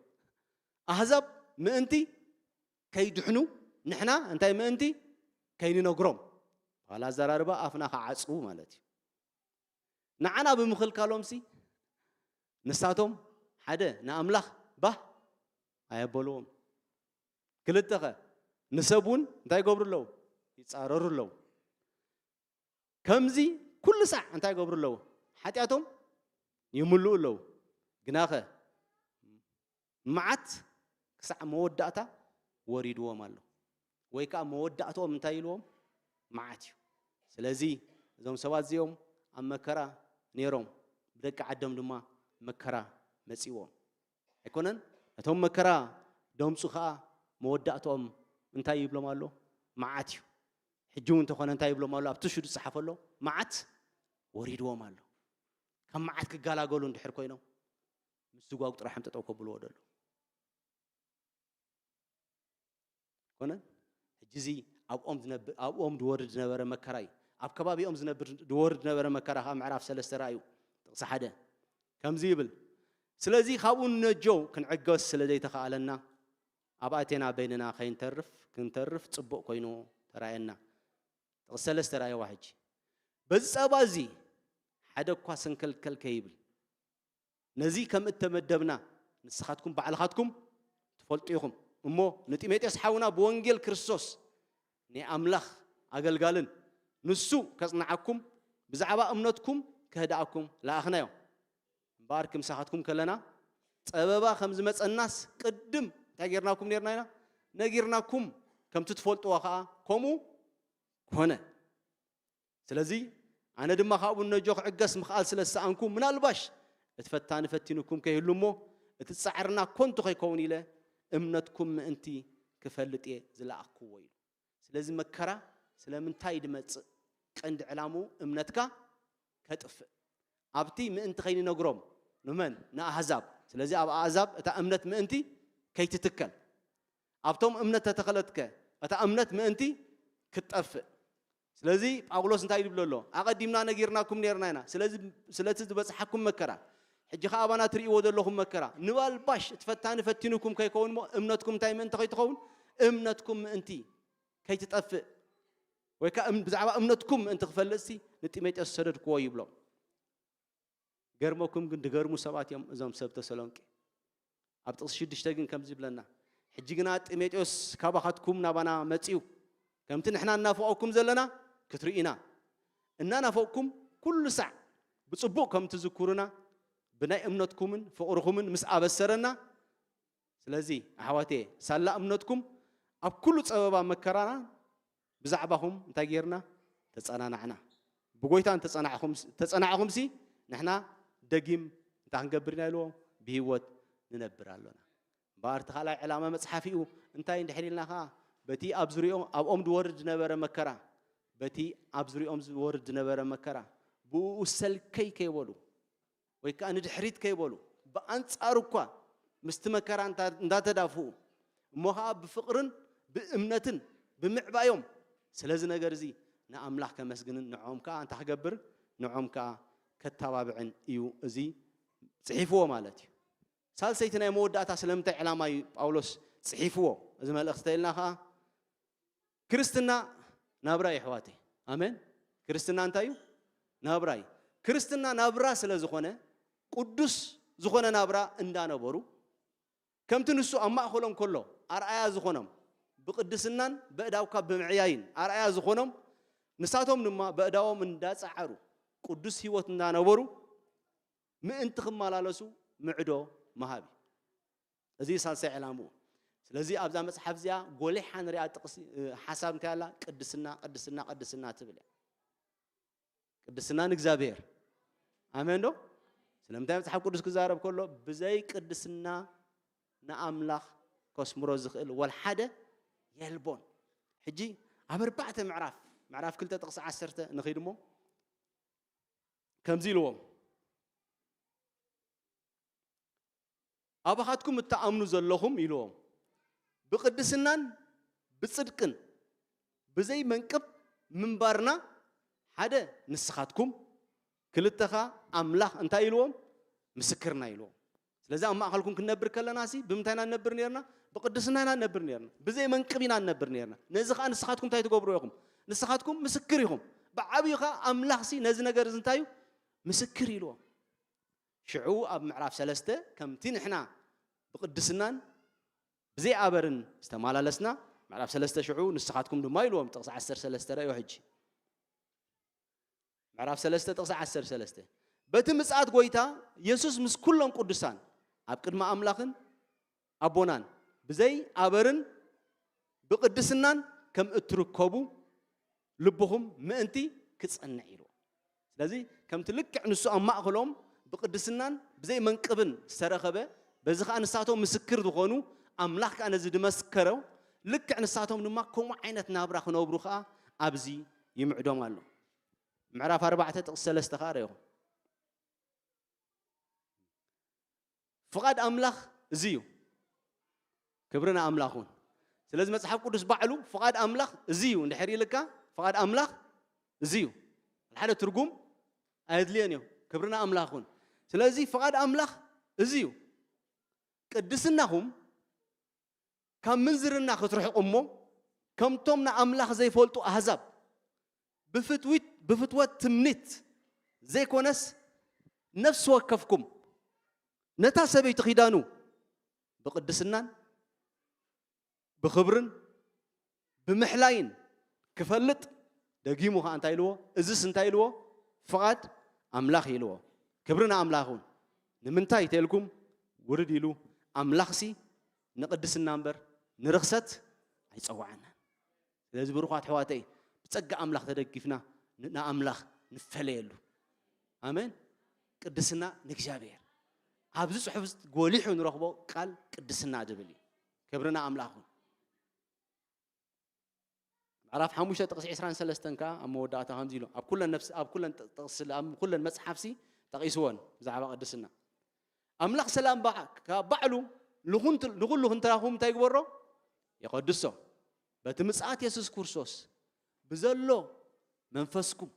ኣህዛብ ምእንቲ ከይድሕኑ፣ ንሕና እንታይ ምእንቲ ከይንነግሮም። ዋላ ኣዘራርባ ኣፍና ክዓጽዉ ማለት እዩ። ንዓና ብምኽልካሎምሲ ንሳቶም ሓደ ንኣምላኽ ባህ ኣየበልዎም። ክልተ ኸ ንሰብ እውን እንታይ ይገብሩ ኣለዉ? ይጻረሩ ኣለዉ። ከምዚ ኩሉ ሳዕ እንታይ ይገብሩ ኣለዉ? ሓጢኣቶም ይምልኡ ኣለዉ። ግናኸ መዓት ክሳዕ መወዳእታ ወሪድዎም ኣሎ። ወይ ከኣ መወዳእትኦም እንታይ ኢልዎም? መዓት እዩ። ስለዚ እዞም ሰባት እዚኦም ኣብ መከራ ነይሮም፣ ብደቂ ዓዶም ድማ መከራ መጺዎም። ኣይኮነን? ነቶም መከራ ደምጹ ከኣ መወዳእትኦም እንታይ ይብሎም ኣሎ? መዓት እዩ። ሕጂ እውን እንተኾነ እንታይ ይብሎም ኣሎ? ኣብቲ ሽዱ ዝጸሓፈ ኣሎ፣ መዓት ወሪድዎም ኣሎ። ካብ መዓት ክገላገሉ እንድሕር ኮይኖም፣ ምስጓጉ ጥራሕ እዮም ጠጠው ከብልዎ ደሎ። ኮነ? ሕጂ እዚ ኣብኦም ዝነብ-፣ ኣብኦም ዝወርድ ዝነበረ መከራ እዩ። ኣብ ከባቢኦም ዝነብር፣ ዝወርድ ዝነበረ መከራ ከኣ ምዕራፍ ሰለስተ ርኣዩ፣ ጥቕሲ ሓደ ከምዚ ይብል፣ ስለዚ ካብኡ ንነጆ ክንዕገስ ስለ ዘይተኻእለና፣ ኣብ ኣቴና በይንና ከይንተርፍ፣ ክንተርፍ ጽቡቕ ኮይኑ ተራእየና። ጥቕሲ ሰለስተ ርኣይዋ ሕጂ። በዚ ጸባ እዚ ሓደ እኳ ሰንከልከል ከይብል፣ ነዚ ከም እተመደብና ንስኻትኩም ባዕልኻትኩም ትፈልጡ ኢኹም። እሞ ንጢሞቴዎስ ሓውና ብወንጌል ክርስቶስ ናይ ኣምላኽ ኣገልጋልን ንሱ ከጽንዓኩም ብዛዕባ እምነትኩም ከህድኣኩም ለኣኽናዮ። እምበኣር ክምሳኻትኩም ከለና ጸበባ ከም ዝመጸናስ ቅድም እንታይ ጌርናኩም ኔርና ኢና? ነጊርናኩም፣ ከምቲ ትፈልጥዎ ኸኣ ከምኡ ኮነ። ስለዚ ኣነ ድማ ካብኡ ነጆ ክዕገስ ምኽኣል ስለ ዝሰኣንኩ፣ ምናልባሽ እቲ ፈታኒ ፈቲኑኩም ከይህሉ እሞ፣ እቲ ጻዕርና ኮንቱ ከይከውን ኢለ እምነትኩም ምእንቲ ክፈልጥ እየ ዝለኣኽክዎ ኢሉ። ስለዚ መከራ ስለምንታይ ድመጽእ? ቀንዲ ዕላምኡ እምነትካ ከጥፍእ። ኣብቲ ምእንቲ ከይንነግሮም፣ ንመን? ንኣህዛብ። ስለዚ ኣብ ኣህዛብ እታ እምነት ምእንቲ ከይትትከል። ኣብቶም እምነት ተተኸለትከ፣ እታ እምነት ምእንቲ ክትጠፍእ። ስለዚ ጳውሎስ እንታይ ይብል ኣሎ? ኣቐዲምና ነጊርናኩም ኔርና ኢና። ስለዚ ስለቲ ዝበጽሓኩም መከራ፣ ሕጂ ኸኣ ኣባና ትርእይዎ ዘለኹም መከራ፣ ንባልባሽ እቲ ፈታኒ ፈቲኑኩም ከይከውን እሞ፣ እምነትኩም እንታይ ምእንቲ ከይትኸውን? እምነትኩም ምእንቲ ከይትጠፍእ፣ ወይ ከኣ እም-፣ ብዛዕባ እምነትኩም ምእንቲ ክፈልጥሲ ንጢሞቴዎስ ሰደድክዎ ይብሎ። ገርመኩም ግን ድገርሙ ሰባት እዮም እዞም ሰብ ተሰሎንቄ። ኣብ ጥቕሲ ሽዱሽተ ግን ከምዚ ይብለና፣ ሕጂ ግና ጢሞቴዎስ ካባኻትኩም ናባና መጺኡ፣ ከምቲ ንሕና እናፈቐኩም ዘለና ክትርእዩና፣ እናናፈቕኩም ኩሉ ሳዕ ብጽቡቕ ከም ትዝክሩና ብናይ እምነትኩምን ፍቕርኹምን ምስ ኣበሰረና፣ ስለዚ ኣሕዋትየ ሳላ እምነትኩም ኣብ ኩሉ ጸበባ መከራና ብዛዕባኹም እንታይ ጌርና? ተጸናናዕና። ብጎይታ እንተጸናዕኹም-፣ ተጸናዕኹምሲ ንሕና ደጊም እንታይ ክንገብር ኢና ኢልዎም? ብህይወት ንነብር ኣሎና። እምበኣር እቲ ካልኣይ ዕላማ መጽሓፊኡ እንታይ እንድሕር ኢልና ኸዓ በቲ ኣብ ዙሪኦም ኣብኦም ዝወርድ ዝነበረ መከራ በቲ ኣብ ዙሪኦም ዝወርድ ዝነበረ መከራ ብእኡ ሰልከይ ከይበሉ ወይ ከዓ ንድሕሪት ከይበሉ ብኣንጻሩ እኳ ምስቲ መከራ እንዳ- እንዳተዳፍኡ እሞ ከዓ ብፍቕርን ብእምነትን ብምዕባዮም ስለዚ ነገር እዚ ንኣምላኽ ከመስግንን ንዕኦም ከዓ እንታይ ክገብርን ንዕኦም ከዓ ከተባብዕን እዩ እዚ ጽሒፍዎ ማለት እዩ። ሳልሰይቲ ናይ መወዳእታ ስለምንታይ ዕላማ እዩ ጳውሎስ ጽሒፍዎ እዚ መልእኽቲ ተኢልና ከዓ ክርስትና ናብራ እዩ ኣሕዋተይ። ኣሜን። ክርስትና እንታይ እዩ? ናብራ እዩ። ክርስትና ናብራ ስለ ዝኾነ ቅዱስ ዝኾነ ናብራ እንዳነበሩ ከምቲ ንሱ ኣብ ማእኸሎም ከሎ ኣርኣያ ዝኾኖም ብቅድስናን በእዳውካ ብምዕያይን ኣርኣያ ዝኾኖም ንሳቶም ድማ በእዳዎም እንዳጸዓሩ ቅዱስ ህይወት እንዳነበሩ ምእንቲ ክመላለሱ ምዕዶ ምሃብ እዩ። እዚ ሳልሳይ ዕላምኡ። ስለዚ ኣብዛ መጽሓፍ እዚኣ ጎሊሓ ንሪኣ ጥቕሲ ሓሳብ እንታይ ኣላ? ቅድስና ቅድስና ቅድስና ትብል እያ። ቅድስና ንእግዚኣብሔር ኣሜን ዶ? ስለምንታይ መጽሓፍ ቅዱስ ክዛረብ ከሎ ብዘይ ቅድስና ንኣምላኽ ከስምሮ ዝኽእል ወልሓደ የልቦን። ሕጂ ኣብ ኣርባዕተ ምዕራፍ ምዕራፍ ክልተ ጥቕሲ ዓሰርተ ንኸይድ እሞ ከምዚ ኢልዎም ኣባኻትኩም እትኣምኑ ዘለኹም ኢልዎም ብቕድስናን ብጽድቅን ብዘይ መንቅብ ምንባርና ሓደ ንስኻትኩም ክልተኻ ኣምላኽ እንታይ ኢልዎም ምስክርና ኢልዎም። ስለዚ ኣብ ማእኸልኩም ክንነብር ከለና ሲ ብምንታይ ኢና ንነብር ነርና? ብቕድስና ኢና ንነብር ነርና። ብዘይ መንቅብ ኢና ንነብር ነርና። ነዚ ኸዓ ንስኻትኩም እንታይ ትገብሩ ኢኹም? ንስኻትኩም ምስክር ኢኹም። ብዓብዩ ኸዓ ኣምላኽ ሲ ነዚ ነገር እዚ እንታይ እዩ? ምስክር ኢልዎም። ሽዑ ኣብ ምዕራፍ ሰለስተ ከምቲ ንሕና ብቕድስናን ብዘይ ኣበርን ዝተማላለስና ምዕራፍ ሰለስተ ሽዑ ንስኻትኩም ድማ ኢልዎም ጥቕሲ ዓሰርተ ሰለስተ ረእዮ ሕጂ ምዕራፍ ሰለስተ ጥቕሲ ዓሰርተ ሰለስተ በቲ ምጽኣት ጎይታ የሱስ ምስ ኩሎም ቅዱሳን ኣብ ቅድሚ ኣምላኽን ኣቦናን ብዘይ ኣበርን ብቕድስናን ከም እትርከቡ ልብኹም ምእንቲ ክጸንዕ ኢልዎ። ስለዚ ከምቲ ልክዕ ንሱ ኣብ ማእኸሎም ብቕድስናን ብዘይ መንቅብን ዝተረኸበ በዚ ኸዓ ንሳቶም ምስክር ዝኾኑ ኣምላኽ ከኣ ነዚ ድመስከሮ ልክዕ ንሳቶም ድማ ከምኡ ዓይነት ናብራ ክነብሩ ኸዓ ኣብዚ ይምዕዶም ኣሎ። ምዕራፍ ኣርባዕተ ጥቕሲ ሰለስተ ኸዓ ረኢኹም። ፍቓድ ኣምላኽ እዚ እዩ። ክብሪ ንኣምላኽ እውን። ስለዚ መጽሓፍ ቅዱስ ባዕሉ ፍቓድ ኣምላኽ እዚ እዩ እንድሕር ኢልካ ፍቓድ ኣምላኽ እዚ እዩ። ሓደ ትርጉም ኣየድልዮን እዩ። ክብሪ ንኣምላኽ እውን። ስለዚ ፍቓድ ኣምላኽ እዚ እዩ። ቅድስናኹም ካብ ምንዝርና ክትርሕቑ እሞ ከምቶም ንኣምላኽ ዘይፈልጡ ኣህዛብ ብፍትዊት ብፍትወት ትምኒት ዘይኮነስ ነፍሲ ወከፍኩም ነታ ሰበይቲ ኺዳኑ ብቕድስናን ብኽብርን ብምሕላይን ክፈልጥ ደጊሙ ኸዓ እንታይ ኢልዎ? እዝስ እንታይ ኢልዎ? ፍቓድ ኣምላኽ ኢልዎ። ክብሪ ንኣምላኽ እውን። ንምንታይ ተልኩም ውርድ ኢሉ ኣምላኽሲ ንቕድስና እምበር ንርኽሰት ኣይጸዋዓናን። ስለዚ ብሩኻት ኣሕዋተይ ብጸጋ ኣምላኽ ተደጊፍና ን- ንኣምላኽ ንፈለየሉ። ኣሜን። ቅድስና ንእግዚኣብሔር። ኣብዚ ጽሑፍ ጎሊሑ ንረኽቦ ቃል ቅድስና ዝብል እዩ። ክብርና ኣምላኽ ይኹን። ምዕራፍ ሓሙሽተ ጥቕሲ ዕስራን ሰለስተን ከኣ ኣብ መወዳእታ ከምዚ ኢሉ ኣብ ኩለን ነፍሲ ኣብ ኩለን ጥቕሲ ኣብ ኩለን መጽሓፍሲ ጠቒስዎን ብዛዕባ ቅድስና። ኣምላኽ ሰላም ባዕ- ካብ ባዕሉ ንኹንት- ንኹሉ ክንትራኹም እንታይ ይግበሮ? የቐድሶ። በቲ ምጽኣት የሱስ ክርስቶስ ብዘሎ መንፈስኩም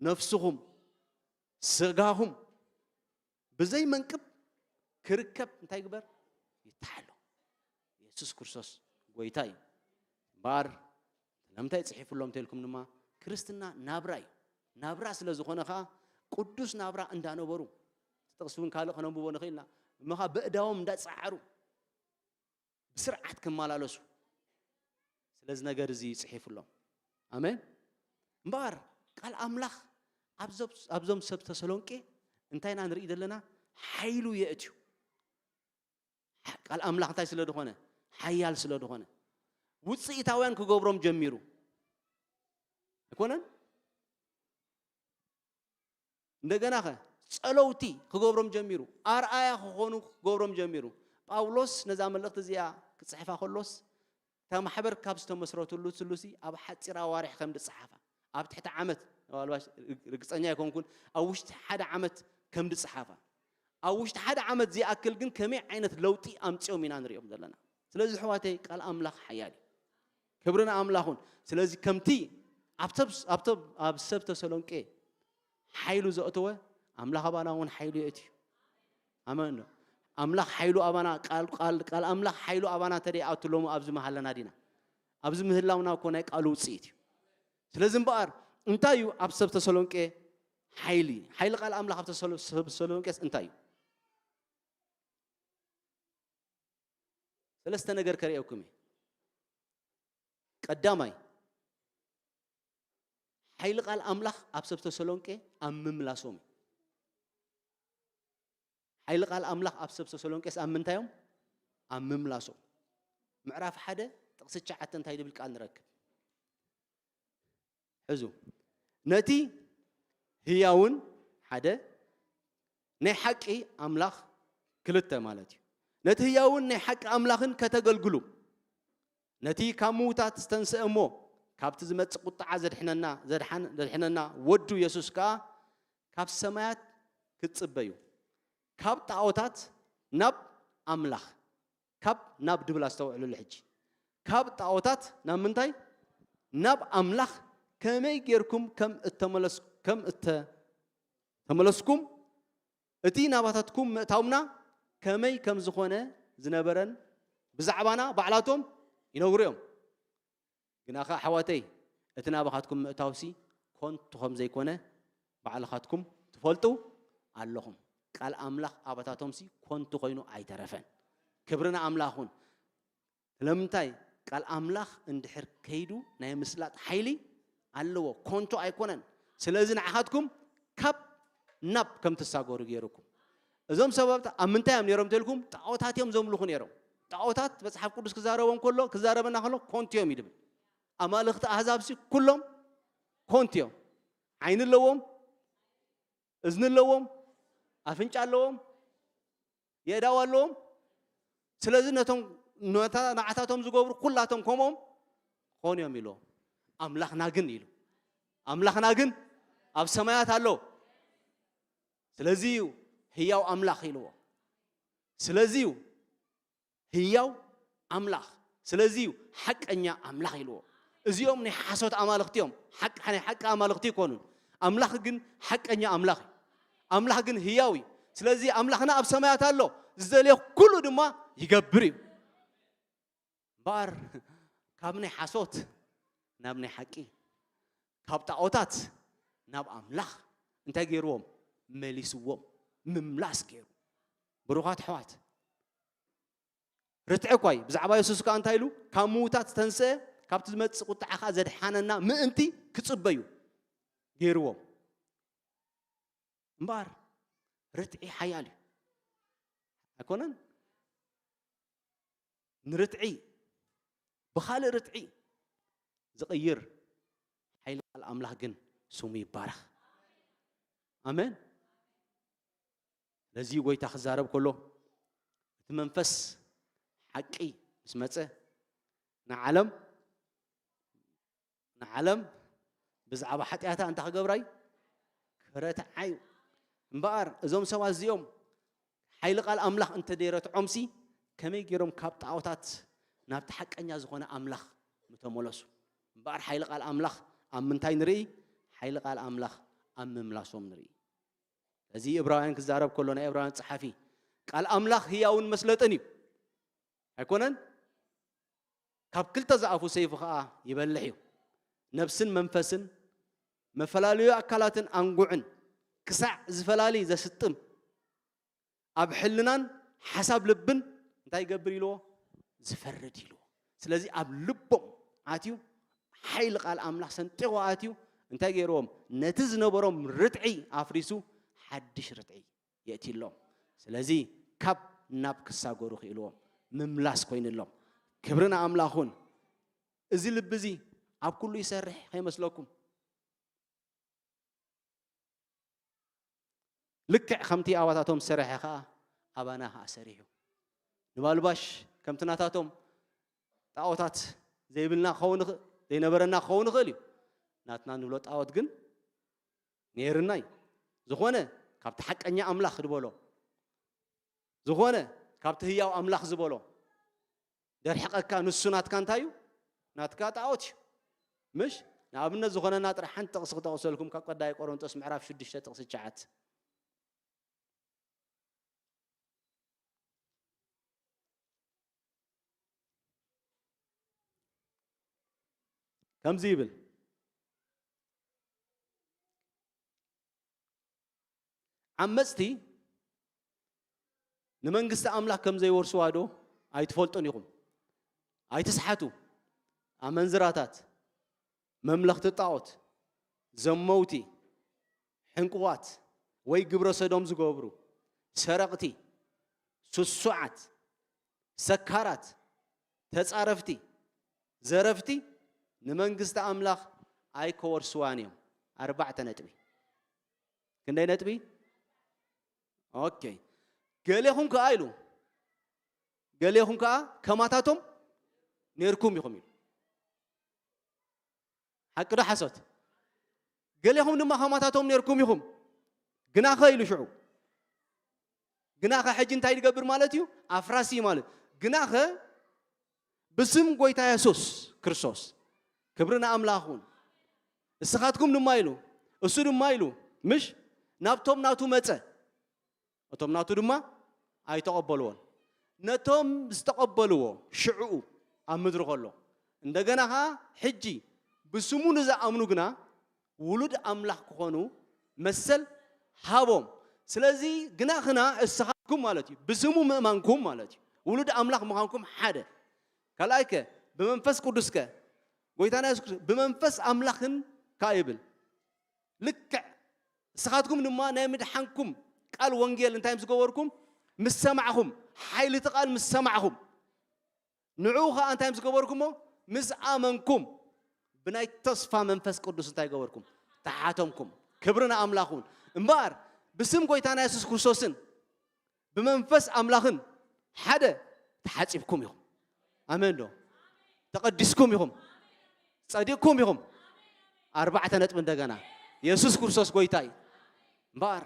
ነፍስኹም ስጋኹም ብዘይ መንቅብ ክርከብ እንታይ ግበር? ይተሓሎ። የሱስ ክርስቶስ ጎይታ እዩ። እምበኣር ስለምንታይ ጽሒፉሎም ተልኩም ድማ ክርስትና ናብራ እዩ። ናብራ ስለ ዝኾነ ኸዓ ቅዱስ ናብራ እንዳነበሩ፣ ጥቕሲ እውን ካልእ ከነንብቦ ንኽእል ኢና። እሞ ኸዓ በእዳዎም እንዳጸዓሩ ብስርዓት ክመላለሱ ስለዚ ነገር እዚ ጽሒፉሎም። ኣሜን። እምበኣር ቃል ኣምላኽ ኣብዞም፣ ኣብዞም ሰብ ተሰሎንቄ እንታይ ኢና ንርኢ ዘለና? ሓይሉ የእትዩ። ቃል ኣምላኽ እንታይ ስለ ዝኾነ? ሓያል ስለ ዝኾነ። ውጽኢታውያን ክገብሮም ጀሚሩ። ኣይኮነን? እንደገና ኸ ጸለውቲ ክገብሮም ጀሚሩ። ኣርኣያ ክኾኑ ክገብሮም ጀሚሩ። ጳውሎስ ነዛ መልእኽቲ እዚኣ ክጽሕፋ ከሎስ፣ እታ ማሕበር ካብ ዝተመስረትሉ ትሉሲ ኣብ ሓጺር ኣዋርሕ ከም ዝጸሓፋ፣ ኣብ ትሕቲ ዓመት፣ ምናልባሽ ርግጸኛ ኣይኮንኩን፣ ኣብ ውሽጢ ሓደ ዓመት ከም ዝጸሓፋ፣ ኣብ ውሽጢ ሓደ ዓመት ዝኣክል ግን ከመይ ዓይነት ለውጢ ኣምጺኦም ኢና ንሪኦም ዘለና። ስለዚ ኣሕዋተይ፣ ቃል ኣምላኽ ሓያል እዩ። ክብሪ ንኣምላኽ ይኹን። ስለዚ ከምቲ ኣብ ሰብ፣ ኣብ ሰብ፣ ኣብ ሰብ ተሰሎንቄ ሓይሉ ዘእተወ፣ ኣምላኽ ኣባና እውን ሓይሉ የእትዩ። ኣሜን ዶ? ኣምላኽ ሓይሉ ኣባና፣ ቃል፣ ቃል፣ ቃል ኣምላኽ ሓይሉ ኣባና እንተ ደይኣቱ ሎሚ ኣብዚ ምሃለና ዲና? ኣብዚ ምህላውና እኮ ናይ ቃሉ ውጽኢት እዩ። ስለዚ እምበኣር እንታይ እዩ ኣብ ሰብ ተሰሎንቄ ሓይሊ? ሓይሊ ቃል ኣምላኽ ኣብ ተሰሎ-፣ ሰብ ተሰሎንቄስ እንታይ እዩ? ሰለስተ ነገር ከርእየኩም እየ። ቀዳማይ፣ ሓይሊ ቃል ኣምላኽ ኣብ ሰብ ተሰሎንቄ ኣብ ምምላሶም እዩ። ሓይሊ ቃል ኣምላኽ ኣብ ሰብ ተሰሎንቄስ ኣብ ምንታዮም? ኣብ ምምላሶም። ምዕራፍ ሓደ ጥቕሲ ትሽዓተ እንታይ ዝብል ቃል ንረክብ? ሕዙ። ነቲ ህያውን ሓደ ናይ ሓቂ ኣምላኽ ክልተ ማለት እዩ። ነቲ ህያውን ናይ ሓቂ ኣምላኽን ከተገልግሉ፣ ነቲ ካብ ምዉታት ዝተንስአ እሞ ካብቲ ዝመጽእ ቁጥዓ ዘድሕነና፣ ዘድሓን-፣ ዘድሕነና ወዱ የሱስ ከኣ ካብ ሰማያት ክትጽበዩ፣ ካብ ጣኦታት ናብ ኣምላኽ፣ ካብ ናብ ድብል ኣስተውዕሉሉ ሕጂ። ካብ ጣኦታት ናብ ምንታይ? ናብ ኣምላኽ ከመይ ጌርኩም ከም እተመለስ-፣ ከም እተ-፣ ተመለስኩም፣ እቲ ናባታትኩም ምእታውና ከመይ ከም ዝኾነ ዝነበረን ብዛዕባና ባዕላቶም ይነግሩ እዮም። ግናኸ ኣሕዋተይ፣ እቲ ናባኻትኩም ምእታውሲ ኮንቱ ከም ዘይኮነ ባዕልኻትኩም ትፈልጡ ኣለኹም። ቃል ኣምላኽ ኣባታቶምሲ ኮንቱ ኮይኑ ኣይተረፈን። ክብሪ ንኣምላኽ ይኹን። ስለምንታይ? ቃል ኣምላኽ እንድሕር ከይዱ ናይ ምስላጥ ሓይሊ ኣለዎ፣ ኮንቶ ኣይኮነን። ስለዚ ንዓኻትኩም ካብ ናብ ከም ትሳገሩ ገይሩኩም። እዞም ሰባት ኣብ ምንታይ እዮም ነይሮም ተልኩም? ጣዖታት እዮም ዘምልኹ ነይሮም። ጣዖታት መጽሓፍ ቅዱስ ክዛረቦም ከሎ፣ ክዛረበና ከሎ ኮንቶ እዮም ይድብል። ኣማልኽቲ ኣህዛብሲ ኩሎም ኮንቶ እዮም። ዓይኒ ኣለዎም፣ እዝኒ ኣለዎም፣ ኣፍንጫ ኣለዎም፣ የእዳው ኣለዎም። ስለዚ ነቶም፣ ነታ ንዓታቶም ዝገብሩ ኩላቶም ከምኦም ኾኑ እዮም ኢልዎ። ኣምላኽና ግን ኢሉ፣ ኣምላኽና ግን ኣብ ሰማያት ኣሎ። ስለዚ እዩ ህያው ኣምላኽ ኢልዎ። ስለዚ እዩ ህያው ኣምላኽ፣ ስለዚ እዩ ሓቀኛ ኣምላኽ ኢልዎ። እዚኦም ናይ ሓሶት ኣማልኽቲ እዮም፣ ሓቂ፣ ናይ ሓቂ ኣማልኽቲ ኣይኮኑን። ኣምላኽ ግን ሓቀኛ ኣምላኽ እዩ። ኣምላኽ ግን ህያው እዩ። ስለዚ ኣምላኽና ኣብ ሰማያት ኣሎ፣ ዝደልዮ ኩሉ ድማ ይገብር እዩ። እምበኣር ካብ ናይ ሓሶት ናብ ናይ ሓቂ፣ ካብ ጣዖታት ናብ ኣምላኽ እንታይ ገይርዎም? መሊስዎም። ምምላስ ገይሩ። ብሩኻት ኣሕዋት፣ ርትዒ እኳ እዩ። ብዛዕባ የሱስ ከኣ እንታይ ኢሉ? ካብ ምዉታት ዝተንስአ፣ ካብቲ ዝመጽእ ቁጥዓ ከኣ ዘድሓነና ምእንቲ ክጽበዩ ገይርዎም። እምበኣር ርትዒ ሓያል እዩ። ኣይኮነን? ንርትዒ ብኻልእ ርትዒ ዝቕይር ሓይሊ ቃል ኣምላኽ ግን ስሙ ይባረኽ። ኣሜን። ስለዚ ጎይታ ክዛረብ ከሎ እቲ መንፈስ ሓቂ ምስ መጸ ንዓለም፣ ንዓለም ብዛዕባ ሓጢኣታ እንታይ ክገብራ እዩ? ክረትዓ እዩ። እምበኣር እዞም ሰባት እዚኦም ሓይሊ ቃል ኣምላኽ እንተ ደይረትዖምሲ ከመይ ገይሮም ካብ ጣዖታት ናብቲ ሓቀኛ ዝኾነ ኣምላኽ ምተመለሱ? እምበኣር ሓይሊ ቃል ኣምላኽ ኣብ ምንታይ ንርኢ? ሓይሊ ቃል ኣምላኽ ኣብ ምምላሶም ንርኢ። እዚ ዕብራውያን ክዛረብ ከሎ ናይ ዕብራውያን ጸሓፊ ቃል ኣምላኽ ህያውን መስለጥን እዩ። ኣይኮነን? ካብ ክልተ ዝኣፉ ሰይፊ ኸኣ ይበልሕ እዩ። ነፍስን መንፈስን መፈላለዩ ኣካላትን ኣንጉዕን ክሳዕ ዝፈላሊ ዘስጥም፣ ኣብ ሕልናን ሓሳብ ልብን እንታይ ይገብር ኢልዎ? ዝፈርድ ኢልዎ። ስለዚ ኣብ ልቦም ኣትዩ ሓይሊ ቃል ኣምላኽ ሰንጢቑ ኣትዩ እንታይ ገይርዎም? ነቲ ዝነበሮም ርትዒ ኣፍሪሱ ሓድሽ ርትዒ የእትሎም። ስለዚ ካብ ናብ ክሳገሩ ክኢልዎም ምምላስ ኮይንሎም። ክብሪ ንኣምላኽ ይኹን። እዚ ልቢ እዚ ኣብ ኩሉ ይሰርሕ ከይመስለኩም። ልክዕ ከምቲ ኣባታቶም ዝሰረሐ ኸዓ ኣባና ኸዓ ሰሪሑ። ንባልባሽ ከምቲ ናታቶም ጣዖታት ዘይብልና ክኸውን ይኽእል፣ ዘይነበረና ክኸውን ይኽእል እዩ። ናትና ንብሎ ጣዖት ግን ነይርና እዩ። ዝኾነ ካብቲ ሓቀኛ ኣምላኽ ዝበሎ፣ ዝኾነ ካብቲ ህያው ኣምላኽ ዝበሎ ደርሕቐካ፣ ንሱ ናትካ እንታይ እዩ? ናትካ ጣዖት እዩ። ምሽ? ንኣብነት ዝኾነና ጥራሕ ሓንቲ ጥቕሲ ክጠቕሰልኩም፣ ካብ ቀዳማይ ቆሮንቶስ ምዕራፍ ሽዱሽተ ጥቕሲ ትሽዓተ። ከምዚ ይብል፣ ዓመጽቲ ንመንግስቲ ኣምላኽ ከም ዘይወርስዋ ዶ ኣይትፈልጡን ኢኹም? ኣይትስሓቱ። ኣመንዝራታት፣ መምለኽቲ ጣዖት፣ ዘመውቲ፣ ሕንቁዋት ወይ ግብረ ሰዶም ዝገብሩ፣ ሰረቕቲ፣ ስሱዓት፣ ሰካራት፣ ተጻረፍቲ፣ ዘረፍቲ ንመንግስቲ ኣምላኽ ኣይከወርስዋን እዮም። ኣርባዕተ ነጥቢ። ክንደይ ነጥቢ? ኦኬ። ገሌኹም ከኣ ኢሉ፣ ገሌኹም ከኣ ከማታቶም ኔርኩም ኢኹም ኢሉ። ሓቂ ዶ ሓሶት? ገሌኹም ድማ ከማታቶም ኔርኩም ኢኹም። ግናኸ ኢሉ ሽዑ፣ ግናኸ ሕጂ እንታይ ዝገብር ማለት እዩ? ኣፍራሲ ማለት። ግናኸ ብስም ጎይታ የሱስ ክርስቶስ፣ ክብሪ ንኣምላኽ ይኹን፣ ንስኻትኩም ድማ ኢሉ፣ እሱ ድማ ኢሉ፣ ምሽ ናብቶም ናቱ መጸ፣ እቶም ናቱ ድማ ኣይተቐበልዎን። ነቶም ዝተቐበልዎ ሽዕኡ ኣብ ምድሪ ከሎ፣ እንደገና ኸዓ ሕጂ ብስሙ ንዝኣምኑ ግና ውሉድ ኣምላኽ ክኾኑ መሰል ሃቦም። ስለዚ ግናኽና እስኻትኩም ማለት እዩ፣ ብስሙ ምእማንኩም ማለት እዩ፣ ውሉድ ኣምላኽ ምዃንኩም ሓደ። ካልኣይከ ብመንፈስ ቅዱስከ ጎይታና የሱስ ክርስቶስ ብመንፈስ ኣምላኽን ከኣ ይብል። ልክዕ እስኻትኩም ድማ ናይ ምድሓንኩም ቃል ወንጌል እንታይ ምስ ገበርኩም? ምስ ሰማዕኹም፣ ሓይሊ እቲ ቃል ምስ ሰማዕኹም፣ ንዕኡ ኸዓ እንታይ ምስ ገበርኩሞ? ምስ ኣመንኩም፣ ብናይ ተስፋ መንፈስ ቅዱስ እንታይ ገበርኩም? ተሓተምኩም። ክብሪ ንኣምላኽ ይኹን። እምበኣር ብስም ጎይታና የሱስ ክርስቶስን ብመንፈስ ኣምላኽን ሓደ ተሓጺብኩም ኢኹም። ኣሜን ዶ? ተቐዲስኩም ኢኹም። ጸዲቕኩም ኢኹም። ኣርባዕተ ነጥቢ እንደገና። የሱስ ክርስቶስ ጎይታ እዩ። እምበኣር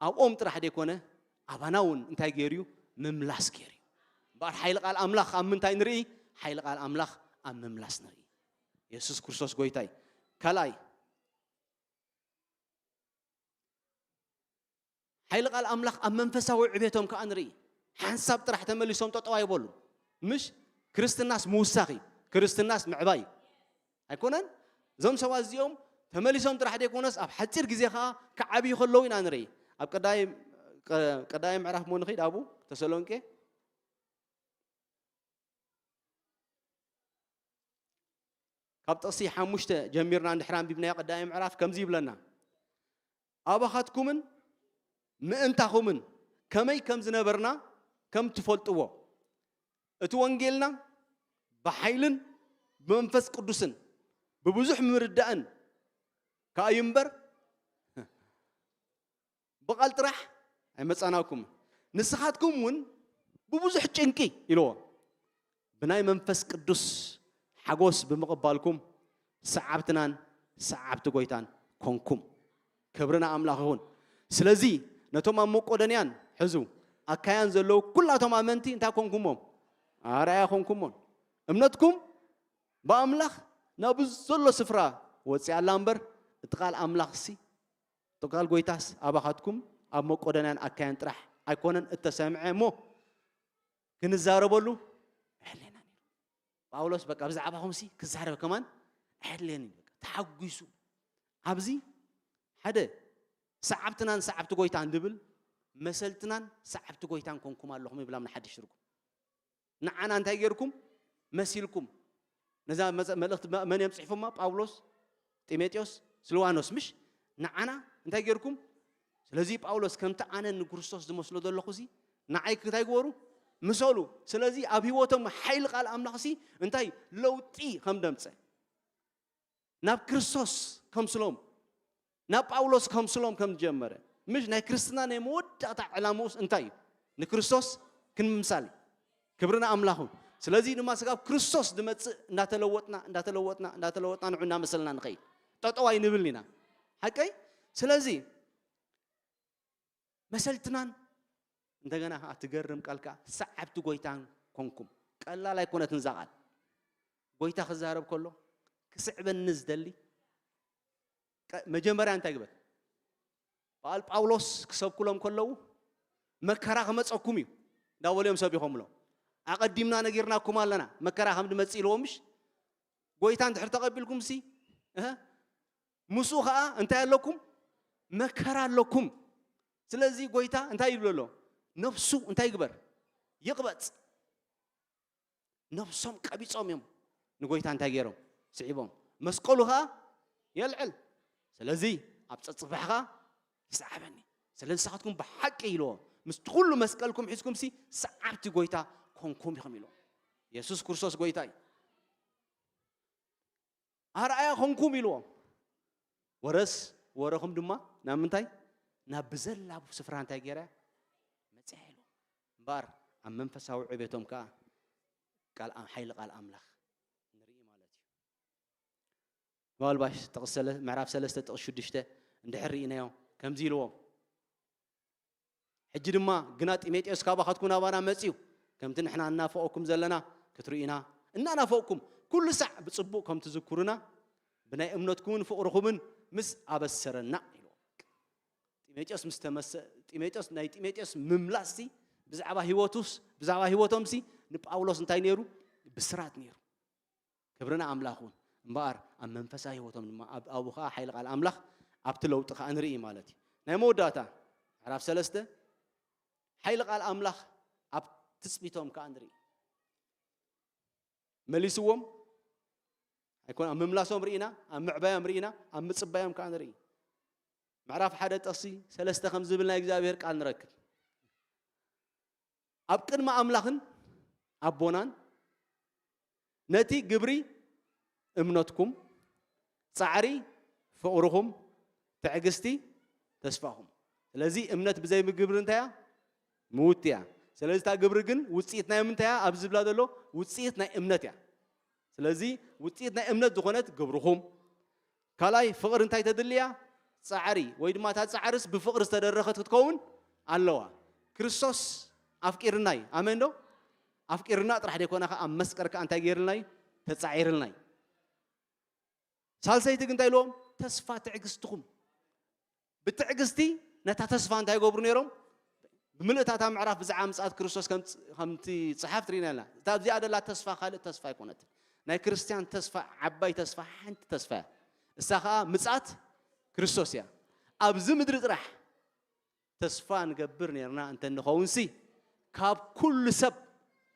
ኣብኦም ጥራሕ ደይኮነ፣ ኣባና እውን እንታይ ገይሩ እዩ? ምምላስ ገይሩ እዩ። እምበኣር ሓይሊ ቃል ኣምላኽ ኣብ ምንታይ ንርኢ? ሓይሊ ቃል ኣምላኽ ኣብ ምምላስ ንርኢ። የሱስ ክርስቶስ ጎይታ እዩ። ካልኣይ፣ ሓይሊ ቃል ኣምላኽ ኣብ መንፈሳዊ ዕቤቶም ከኣ ንርኢ። ሓንሳብ ጥራሕ ተመሊሶም ጠጠው ኣይበሉ። ምሽ? ክርስትናስ ምውሳኽ እዩ። ክርስትናስ ምዕባይ እዩ። ኣይኮነን? እዞም ሰባት እዚኦም ተመሊሶም ጥራሕ ደይኮነስ ኣብ ሓጺር ግዜ ከኣ ክዓብዩ ከለዉ ኢና ንርኢ። ኣብ ቀዳይ፣ ቀ-፣ ቀዳይ ምዕራፍ እሞ ንኸይድ ኣብኡ ተሰሎንቄ። ካብ ጥቕሲ ሓሙሽተ ጀሚርና እንድሕር ኣንቢብናዮ ቀዳማይ ምዕራፍ ከምዚ ይብለና፣ ኣባኻትኩምን ምእንታኹምን ከመይ ከም ዝነበርና ከም ትፈልጥዎ፣ እቲ ወንጌልና ብሓይልን ብመንፈስ ቅዱስን ብብዙሕ ምርዳእን ከኣ እዩ እምበር፣ ብቓል ጥራሕ ኣይመጻናኩምን። ንስኻትኩም እውን ብብዙሕ ጭንቂ ኢልዎ፣ ብናይ መንፈስ ቅዱስ ሓጎስ ብምቕባልኩም ሰዓብትናን ሰዓብቲ ጎይታን ኮንኩም። ክብሪ ንኣምላኽ ይኹን። ስለዚ ነቶም ኣብ መቄዶንያን ሕዙ ኣካያን ዘለዉ ኩላቶም ኣመንቲ እንታይ ኮንኩሞም? ኣርኣያ ኮንኩሞም። እምነትኩም ብኣምላኽ ናብ ዘሎ ስፍራ ወፂኣ ኣላ እምበር፣ እቲ ቃል ኣምላኽሲ፣ እቲ ቃል ጎይታስ ኣባኻትኩም ኣብ መቄዶንያን ኣካያን ጥራሕ ኣይኮነን እተሰምዐ እሞ፣ ክንዛረበሉ ኣየድልየናን እዩ። ጳውሎስ በቃ ብዛዕባኹምሲ ክዛረብ ከማን ኣየድልየንን እዩ። በቃ ተሓጒሱ ኣብዚ ሓደ ሰዓብትናን ሰዓብቲ ጎይታ እንድብል መሰልትናን ሰዓብቲ ጎይታን ኮንኩም ኣለኹም ይብላም ንሓድሽ ትርጉም። ንዓና እንታይ ጌርኩም መሲልኩም? ነዛ መጸ- መልእኽቲ መ- መን እዮም ጽሒፎማ? ጳውሎስ፣ ጢሞቴዎስ፣ ስልዋኖስ ምሽ? ንዓና እንታይ ጌርኩም? ስለዚ ጳውሎስ ከምቲ ኣነ ንክርስቶስ ዝመስሎ ዘለኹ ሲ ንዓይ እንታይ ግበሩ? ምሰሉ። ስለዚ ኣብ ህይወቶም ሓይሊ ቃል ኣምላኽ ሲ እንታይ ለውጢ ከም ደምጸ ናብ ክርስቶስ ከምስሎም ናብ ጳውሎስ ከምስሎም ከም ዝጀመረ ምሽ ናይ ክርስትና ናይ መወዳእታ ዕላምኡስ እንታይ እዩ? ንክርስቶስ ክንምምሳል እዩ። ክብርና ኣምላኹ። ስለዚ ድማ ስጋብ ክርስቶስ ዝመጽእ እንዳተለወጥና እንዳተለወጥና እንዳተለወጥና ንዑ እናመሰልና ንኸይድ ጠጠው ኣይንብል ኢና። ሓቀይ? ስለዚ መሰልትናን እንደገና ከዓ ትገርም ቃል ከዓ ሰዓብቲ ጎይታን ኮንኩም። ቀላል ኣይኮነትን እዛ ቃል። ጎይታ ክዛረብ ከሎ ክስዕበኒ ዝደሊ ቀ- መጀመርያ እንታይ ግበር? በዓል ጳውሎስ ክሰብኩሎም ከለዉ መከራ ክመፀኩም እዩ እንዳበሉ እዮም ሰቢኾምሎም። ኣቐዲምና ነጊርናኩም ኣለና መከራ ከም ድመፅእ ኢልዎም ምሽ? ጎይታ እንድሕር ተቐቢልኩም ሲ እህ፣ ምስኡ ከዓ እንታይ ኣለኩም? መከራ ኣለኩም። ስለዚ ጎይታ እንታይ ይብል ኣሎ? ነፍሱ እንታይ ይግበር? ይቕበፅ። ነብሶም ቀቢጾም እዮም ንጎይታ እንታይ ገይሮም? ስዒቦም። መስቀሉ ኸኣ የልዕል። ስለዚ ኣብ ጸጽባሕ ኸኣ ይስዓበኒ። ስለዚ ንስኻትኩም ብሓቂ ኢልዎ ምስ ኩሉ መስቀልኩም ሒዝኩም ሲ ሰዓብቲ ጎይታ ኮንኩም ኢኹም ኢልዎ። የሱስ ክርስቶስ ጎይታ እዩ። ኣርኣያ ኾንኩም ኢልዎም። ወረስ ወረኹም ድማ ናብ ምንታይ? ናብ ብዘላ ስፍራ እንታይ ገይራ? መጽያ ኢልዎም። እምበኣር ኣብ መንፈሳዊ ዕቤቶም ከኣ ቃል ኣም- ሓይሊ ቃል ኣምላኽ ንርኢ ማለት እዩ። ምናልባሽ ጥቕስ ሰለ- ምዕራፍ ሰለስተ ጥቕስ ሽዱሽተ እንድሕር ርኢናዮ ከምዚ ኢልዎም። ሕጂ ድማ ግና ጢሞቴዎስ ካባኻትኩም ናባና መጺኡ፣ ከምቲ ንሕና እናፈቐኩም ዘለና ክትርእዩና እናናፈቕኩም፣ ኩሉ ሳዕ ብጽቡቕ ከም ትዝክሩና፣ ብናይ እምነትኩምን ፍቕርኹምን ምስ ኣበሰረና ኢልዎ። ጢሞቴዎስ ምስ ተመሰ- ጢሞቴዎስ ናይ ጢሞቴዎስ ምምላስሲ ብዛዕባ ህይወቱስ ብዛዕባ ህይወቶምሲ ንጳውሎስ እንታይ ነይሩ? ብስራት ነይሩ። ክብሪ ንኣምላኽ እውን እምበኣር ኣብ መንፈሳዊ ህይወቶም ድማ ኣብ ኣብኡ ከዓ ሓይሊ ቃል ኣምላኽ ኣብቲ ለውጢ ከዓ ንርኢ ማለት እዩ። ናይ መወዳእታ ምዕራፍ ሰለስተ ሓይሊ ቃል ኣምላኽ ኣብ ትጽቢቶም ከዓ ንርኢ። መሊስዎም ኣይኮን ኣብ ምምላሶም ርኢና፣ ኣብ ምዕባዮም ርኢና፣ ኣብ ምጽባዮም ከዓ ንርኢ። ምዕራፍ ሓደ ጥቕሲ ሰለስተ ከም ዝብል ናይ እግዚኣብሔር ቃል ንረክብ። ኣብ ቅድሚ ኣምላኽን ኣቦናን ነቲ ግብሪ እምነትኩም፣ ጻዕሪ ፍቕርኹም፣ ትዕግስቲ ተስፋኹም። ስለዚ እምነት ብዘይ ግብሪ እንታይ እያ? ምውት እያ። ስለዚ እታ ግብሪ ግን ውፅኢት ናይ ምንታይ እያ? ኣብ ዝብላ ዘሎ ውፅኢት ናይ እምነት እያ። ስለዚ ውፅኢት ናይ እምነት ዝኾነት ግብርኹም ካልኣይ ፍቕሪ እንታይ ተድልያ? ጻዕሪ ወይ ድማ እታ ጻዕርስ ብፍቕሪ ዝተደረኸት ክትከውን ኣለዋ። ክርስቶስ ኣፍቂርና እዩ። ኣሜን ዶ? ኣፍቂርና ጥራሕ ዘይኮነ ከኣ ኣብ መስቀል ከኣ እንታይ ገይርልና እዩ? ተጻዒርልና እዩ። ሳልሰይቲ ግን እንታይ ኢልዎም? ተስፋ ትዕግስትኹም። ብትዕግስቲ ነታ ተስፋ እንታይ ይገብሩ ነይሮም? ብምልእታታ ምዕራፍ ብዛዕባ ምጽኣት ክርስቶስ ከም- ከምቲ ጽሓፍ ትርኢና ኣለና። እታ ኣብዚኣ ደላ ተስፋ ካልእ ተስፋ ኣይኮነትን። ናይ ክርስትያን ተስፋ ዓባይ ተስፋ ሓንቲ ተስፋ እያ። እሳ ኸኣ ምጽኣት ክርስቶስ እያ። ኣብዚ ምድሪ ጥራሕ ተስፋ ንገብር ነርና እንተ ንኸውንሲ ካብ ኩሉ ሰብ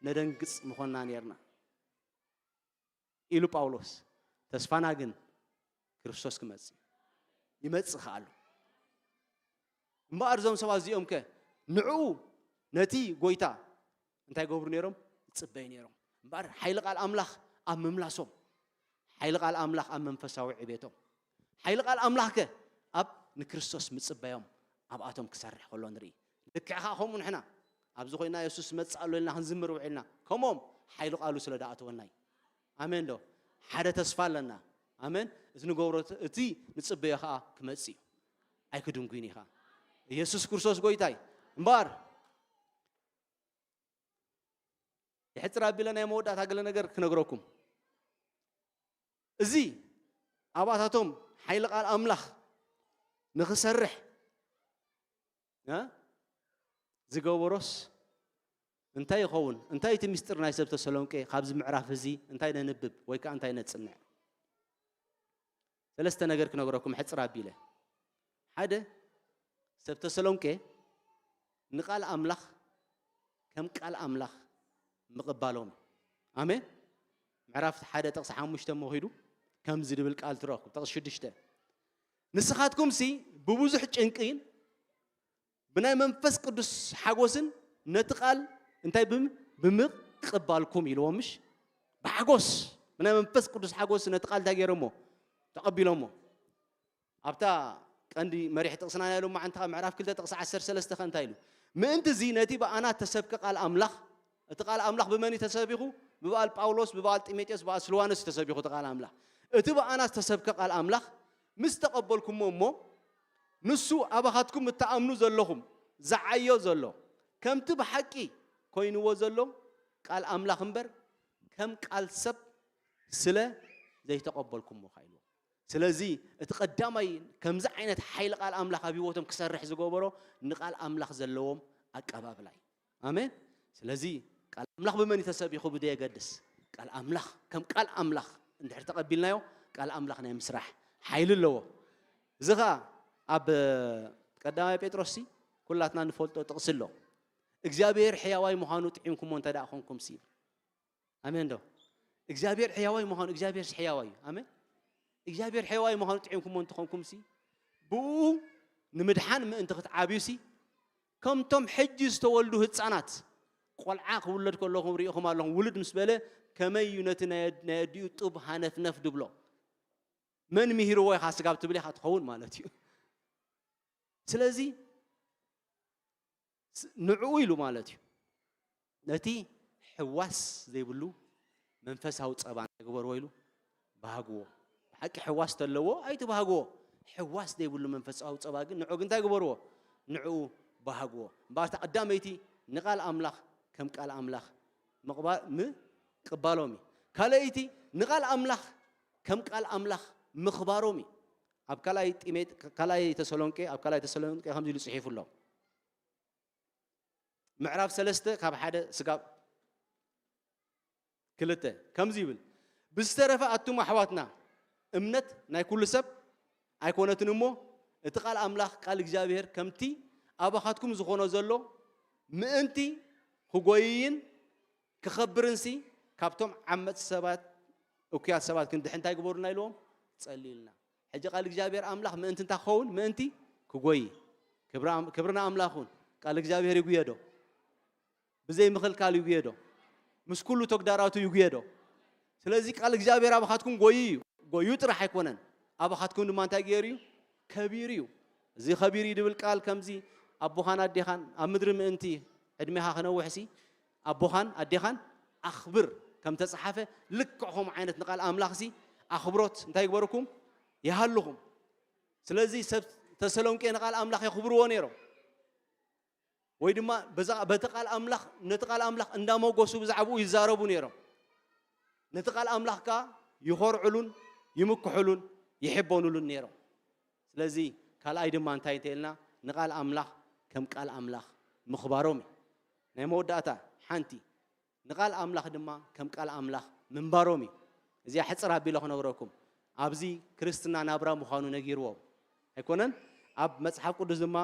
ነደንግጽ ምኾንና ነርና ኢሉ ጳውሎስ። ተስፋና ግን ክርስቶስ ክመጽእ ይመጽእ ከኣሉ እምበኣር እዞም ሰባት እዚኦም ከ ንዕኡ ነቲ ጎይታ እንታይ ገብሩ ነይሮም? ይጽበዩ ነይሮም። እምበኣር ሓይሊ ቃል ኣምላኽ ኣብ ምምላሶም፣ ሓይሊ ቃል ኣምላኽ ኣብ መንፈሳዊ ዕቤቶም፣ ሓይሊ ቃል ኣምላኽ ከ ኣብ ንክርስቶስ ምጽበዮም ኣብኣቶም ክሰርሕ ከሎ ንርኢ። ልክዕ ከኣ ከምኡ ንሕና ኣብዚ ኮይና የሱስ መጽእ ኣሎ ኢልና ክንዝምር ውዒልና ከምኦም ሓይሊ ቃሉ ስለ ደኣተወና እዩ። ኣሜን ዶ? ሓደ ተስፋ ኣለና። ኣሜን። እቲ ንገብሮ እቲ ንጽበዮ ከኣ ክመጽእ እዩ። ኣይክድንጉይን ኢኻ። ኢየሱስ ክርስቶስ ጎይታይ እምበኣር የሕፅር ኣቢለ ናይ መወዳእታ ገለ ነገር ክነግረኩም። እዚ ኣብኣታቶም ሓይሊ ቃል ኣምላኽ ንኽሰርሕ እ? ዝገበሮስ እንታይ ይኸውን? እንታይ እቲ ምስጢር ናይ ሰብ ተሰሎንቄ ካብዚ ምዕራፍ እዚ እንታይ ነንብብ ወይ ከዓ እንታይ ነጽንዕ? ሰለስተ ነገር ክነግረኩም ሕፅር ኣቢለ። ሓደ ሰብ ተሰሎንቄ ንቃል ኣምላኽ ከም ቃል ኣምላኽ ምቕባሎም። ኣሜን። ምዕራፍ ሓደ ጥቕሲ ሓሙሽተ መኺዱ ከምዚ ድብል ቃል ትረኽቡ። ጥቕሲ ሽዱሽተ፣ ንስኻትኩምሲ ብብዙሕ ጭንቅን ብናይ መንፈስ ቅዱስ ሓጎስን ነቲ ቃል እንታይ ብም-፣ ብምቕባልኩም ኢልዎም፣ ምሽ? ብሓጎስ፣ ብናይ መንፈስ ቅዱስ ሓጎስ ነቲ ቃል እንታይ ገይሮሞ? ተቐቢሎሞ። ኣብታ ቀንዲ መሪሕ ጥቕስና ናይ ሎማዓንቲ ካብ ምዕራፍ ክልተ ጥቕሲ ዓሰርተ ሰለስተ ከ እንታይ ኢሉ? ምእንቲ እዚ ነቲ ብኣና እተሰብከ ቃል ኣምላኽ፣ እቲ ቃል ኣምላኽ ብመን እዩ ተሰቢኹ? ብበዓል ጳውሎስ፣ ብበዓል ጢሞቴዎስ፣ ብበዓል ስልዋኖስ እዩ ተሰቢኹ እቲ ቃል ኣምላኽ። እቲ ብኣና ዝተሰብከ ቃል ኣምላኽ ምስ ተቐበልኩሞ እሞ፣ ንሱ ኣባኻትኩም እትኣምኑ ዘለኹም ዝዓዮ ዘሎ፣ ከምቲ ብሓቂ ኮይንዎ ዘሎ ቃል ኣምላኽ እምበር፣ ከም ቃል ሰብ ስለ ዘይተቐበልኩሞ ኢልዎ። ስለዚ እቲ ቀዳማይ ከምዚ ዓይነት ሓይሊ ቃል ኣምላኽ ኣብ ህይወቶም ክሰርሕ ዝገበሮ ንቃል ኣምላኽ ዘለዎም ኣቀባብላ እዩ። ኣሜን። ስለዚ ቃል ኣምላኽ ብመን እዩ ተሰቢኹ ብደየገድስ፣ ቃል ኣምላኽ ከም ቃል ኣምላኽ እንድሕር ተቐቢልናዮ፣ ቃል ኣምላኽ ናይ ምስራሕ ሓይሊ ኣለዎ። እዚ ኸኣ ኣብ ቀዳማይ ጴጥሮስ ሲ ኩላትና ንፈልጦ ጥቕሲ ኣሎ። እግዚኣብሔር ሕያዋይ ምዃኑ ጥዒምኩሞ እንተ ደኣ ኾንኩም ሲ ይብል። ኣሜን ዶ? እግዚኣብሔር ሕያዋይ ምዃኑ፣ እግዚኣብሔር ሕያዋይ እዩ። ኣሜን። እግዚኣብሔር ሕያዋይ ምዃኑ ጥዒምኩሞ እንተኾንኩም ሲ፣ ብኡ ንምድሓን ምእንቲ ክትዓብዩ ሲ፣ ከምቶም ሕጂ ዝተወልዱ ህፃናት፣ ቆልዓ ክውለድ ከለኹም ርኢኹም ኣለኹም፣ ውልድ ምስ በለ ከመይ እዩ ነቲ ናይ፣ ናይ ኣዲኡ ጡብ ሃነፍነፍ ድብሎ? መን ምሂርዎ ኢኻ ስጋብ ትብል ኢኻ ትኸውን ማለት እዩ። ስለዚ ስ-፣ ንዕኡ ኢሉ ማለት እዩ። ነቲ ሕዋስ ዘይብሉ መንፈሳዊ ጸባ እንታይ ግበርዎ ኢሉ? ባህግዎ። ብሓቂ ሕዋስ ተለዎ ኣይትባህግዎ። ሕዋስ ዘይብሉ መንፈሳዊ ጸባ ግን ንዑ ግን እንታይ ግበርዎ? ንዑ ባህግዎ። እምበኣር እታ ቀዳመይቲ ንቃል ኣምላኽ ከም ቃል ኣምላኽ ምቕባ-፣ ምቅባሎም እዩ። ካልኣይቲ ንቃል ኣምላኽ ከም ቃል ኣምላኽ ምኽባሮም እዩ። ኣብ ካልኣይ ጢሜት-፣ ካልኣይ ተሰሎንቄ፣ ኣብ ካልኣይ ተሰሎንቄ ከምዚ ኢሉ ጽሒፉ ኣሎ። ምዕራፍ ሰለስተ ካብ ሓደ ስጋብ ክልተ ከምዚ ይብል፣ ብዝተረፈ ኣቱም ኣሕዋትና፣ እምነት ናይ ኩሉ ሰብ ኣይኮነትን እሞ፣ እቲ ቃል ኣምላኽ፣ ቃል እግዚኣብሔር ከምቲ ኣባኻትኩም ዝኾኖ ዘሎ፣ ምእንቲ ክጎይይን ክኸብርንሲ፣ ካብቶም ዓመጽቲ ሰባት፣ እኩያት ሰባት ክንድሕን እንታይ ግበሩልና ኢልዎም? ጸልዩልና። ሕጂ ቃል እግዚኣብሔር ኣምላኽ ምእንቲ እንታይ ክኸውን? ምእንቲ ክጎይ። ክብሪ ኣም-፣ ክብሪ ንኣምላኽ ይኹን። ቃል እግዚኣብሔር ይጉየ ዶ? ብዘይ ምኽልካል ይጉየ ዶ? ምስ ኩሉ ተግዳራቱ ይጉየ ዶ? ስለዚ ቃል እግዚኣብሔር ኣባኻትኩም ጎዩ እዩ። ጎዩ ጥራሕ ኣይኮነን። ኣባኻትኩም ድማ እንታይ ገይሩ እዩ? ከቢሩ እዩ። እዚ ከቢሩ እዩ ድብል ቃል ከምዚ ኣቦኻን ኣዴኻን ኣብ ምድሪ ምእንቲ ዕድሜኻ ክነውሕሲ ኣቦኻን ኣዴኻን ኣኽብር ከም ተጻሓፈ ልክዕ ከምኡ ዓይነት ንቃል ኣምላኽሲ ኣኽብሮት እንታይ ይግበርኩም? ይሃልኹም። ስለዚ ሰብ ተሰሎንቄ ንቃል ኣምላኽ የኽብርዎ ነይሮም። ወይ ድማ በዛ፣ በቲ ቃል ኣምላኽ፣ ነቲ ቃል ኣምላኽ እንዳሞገሱ ብዛዕባኡ ይዛረቡ ነይሮም። ነቲ ቃል ኣምላኽ ከኣ ይኾርዕሉን ይምክሑሉን ይሕበኑሉን ነይሮም። ስለዚ ካልኣይ ድማ እንታይ እንተኢልና ንቃል ኣምላኽ ከም ቃል ኣምላኽ ምኽባሮም እዩ። ናይ መወዳእታ ሓንቲ ንቃል ኣምላኽ ድማ ከም ቃል ኣምላኽ ምንባሮም እዩ። እዚኣ ሕጽር ኣቢለ ክነግረኩም፣ ኣብዚ ክርስትና ናብራ ምዃኑ ነጊርዎም ኣይኮነን። ኣብ መጽሓፍ ቅዱስ ድማ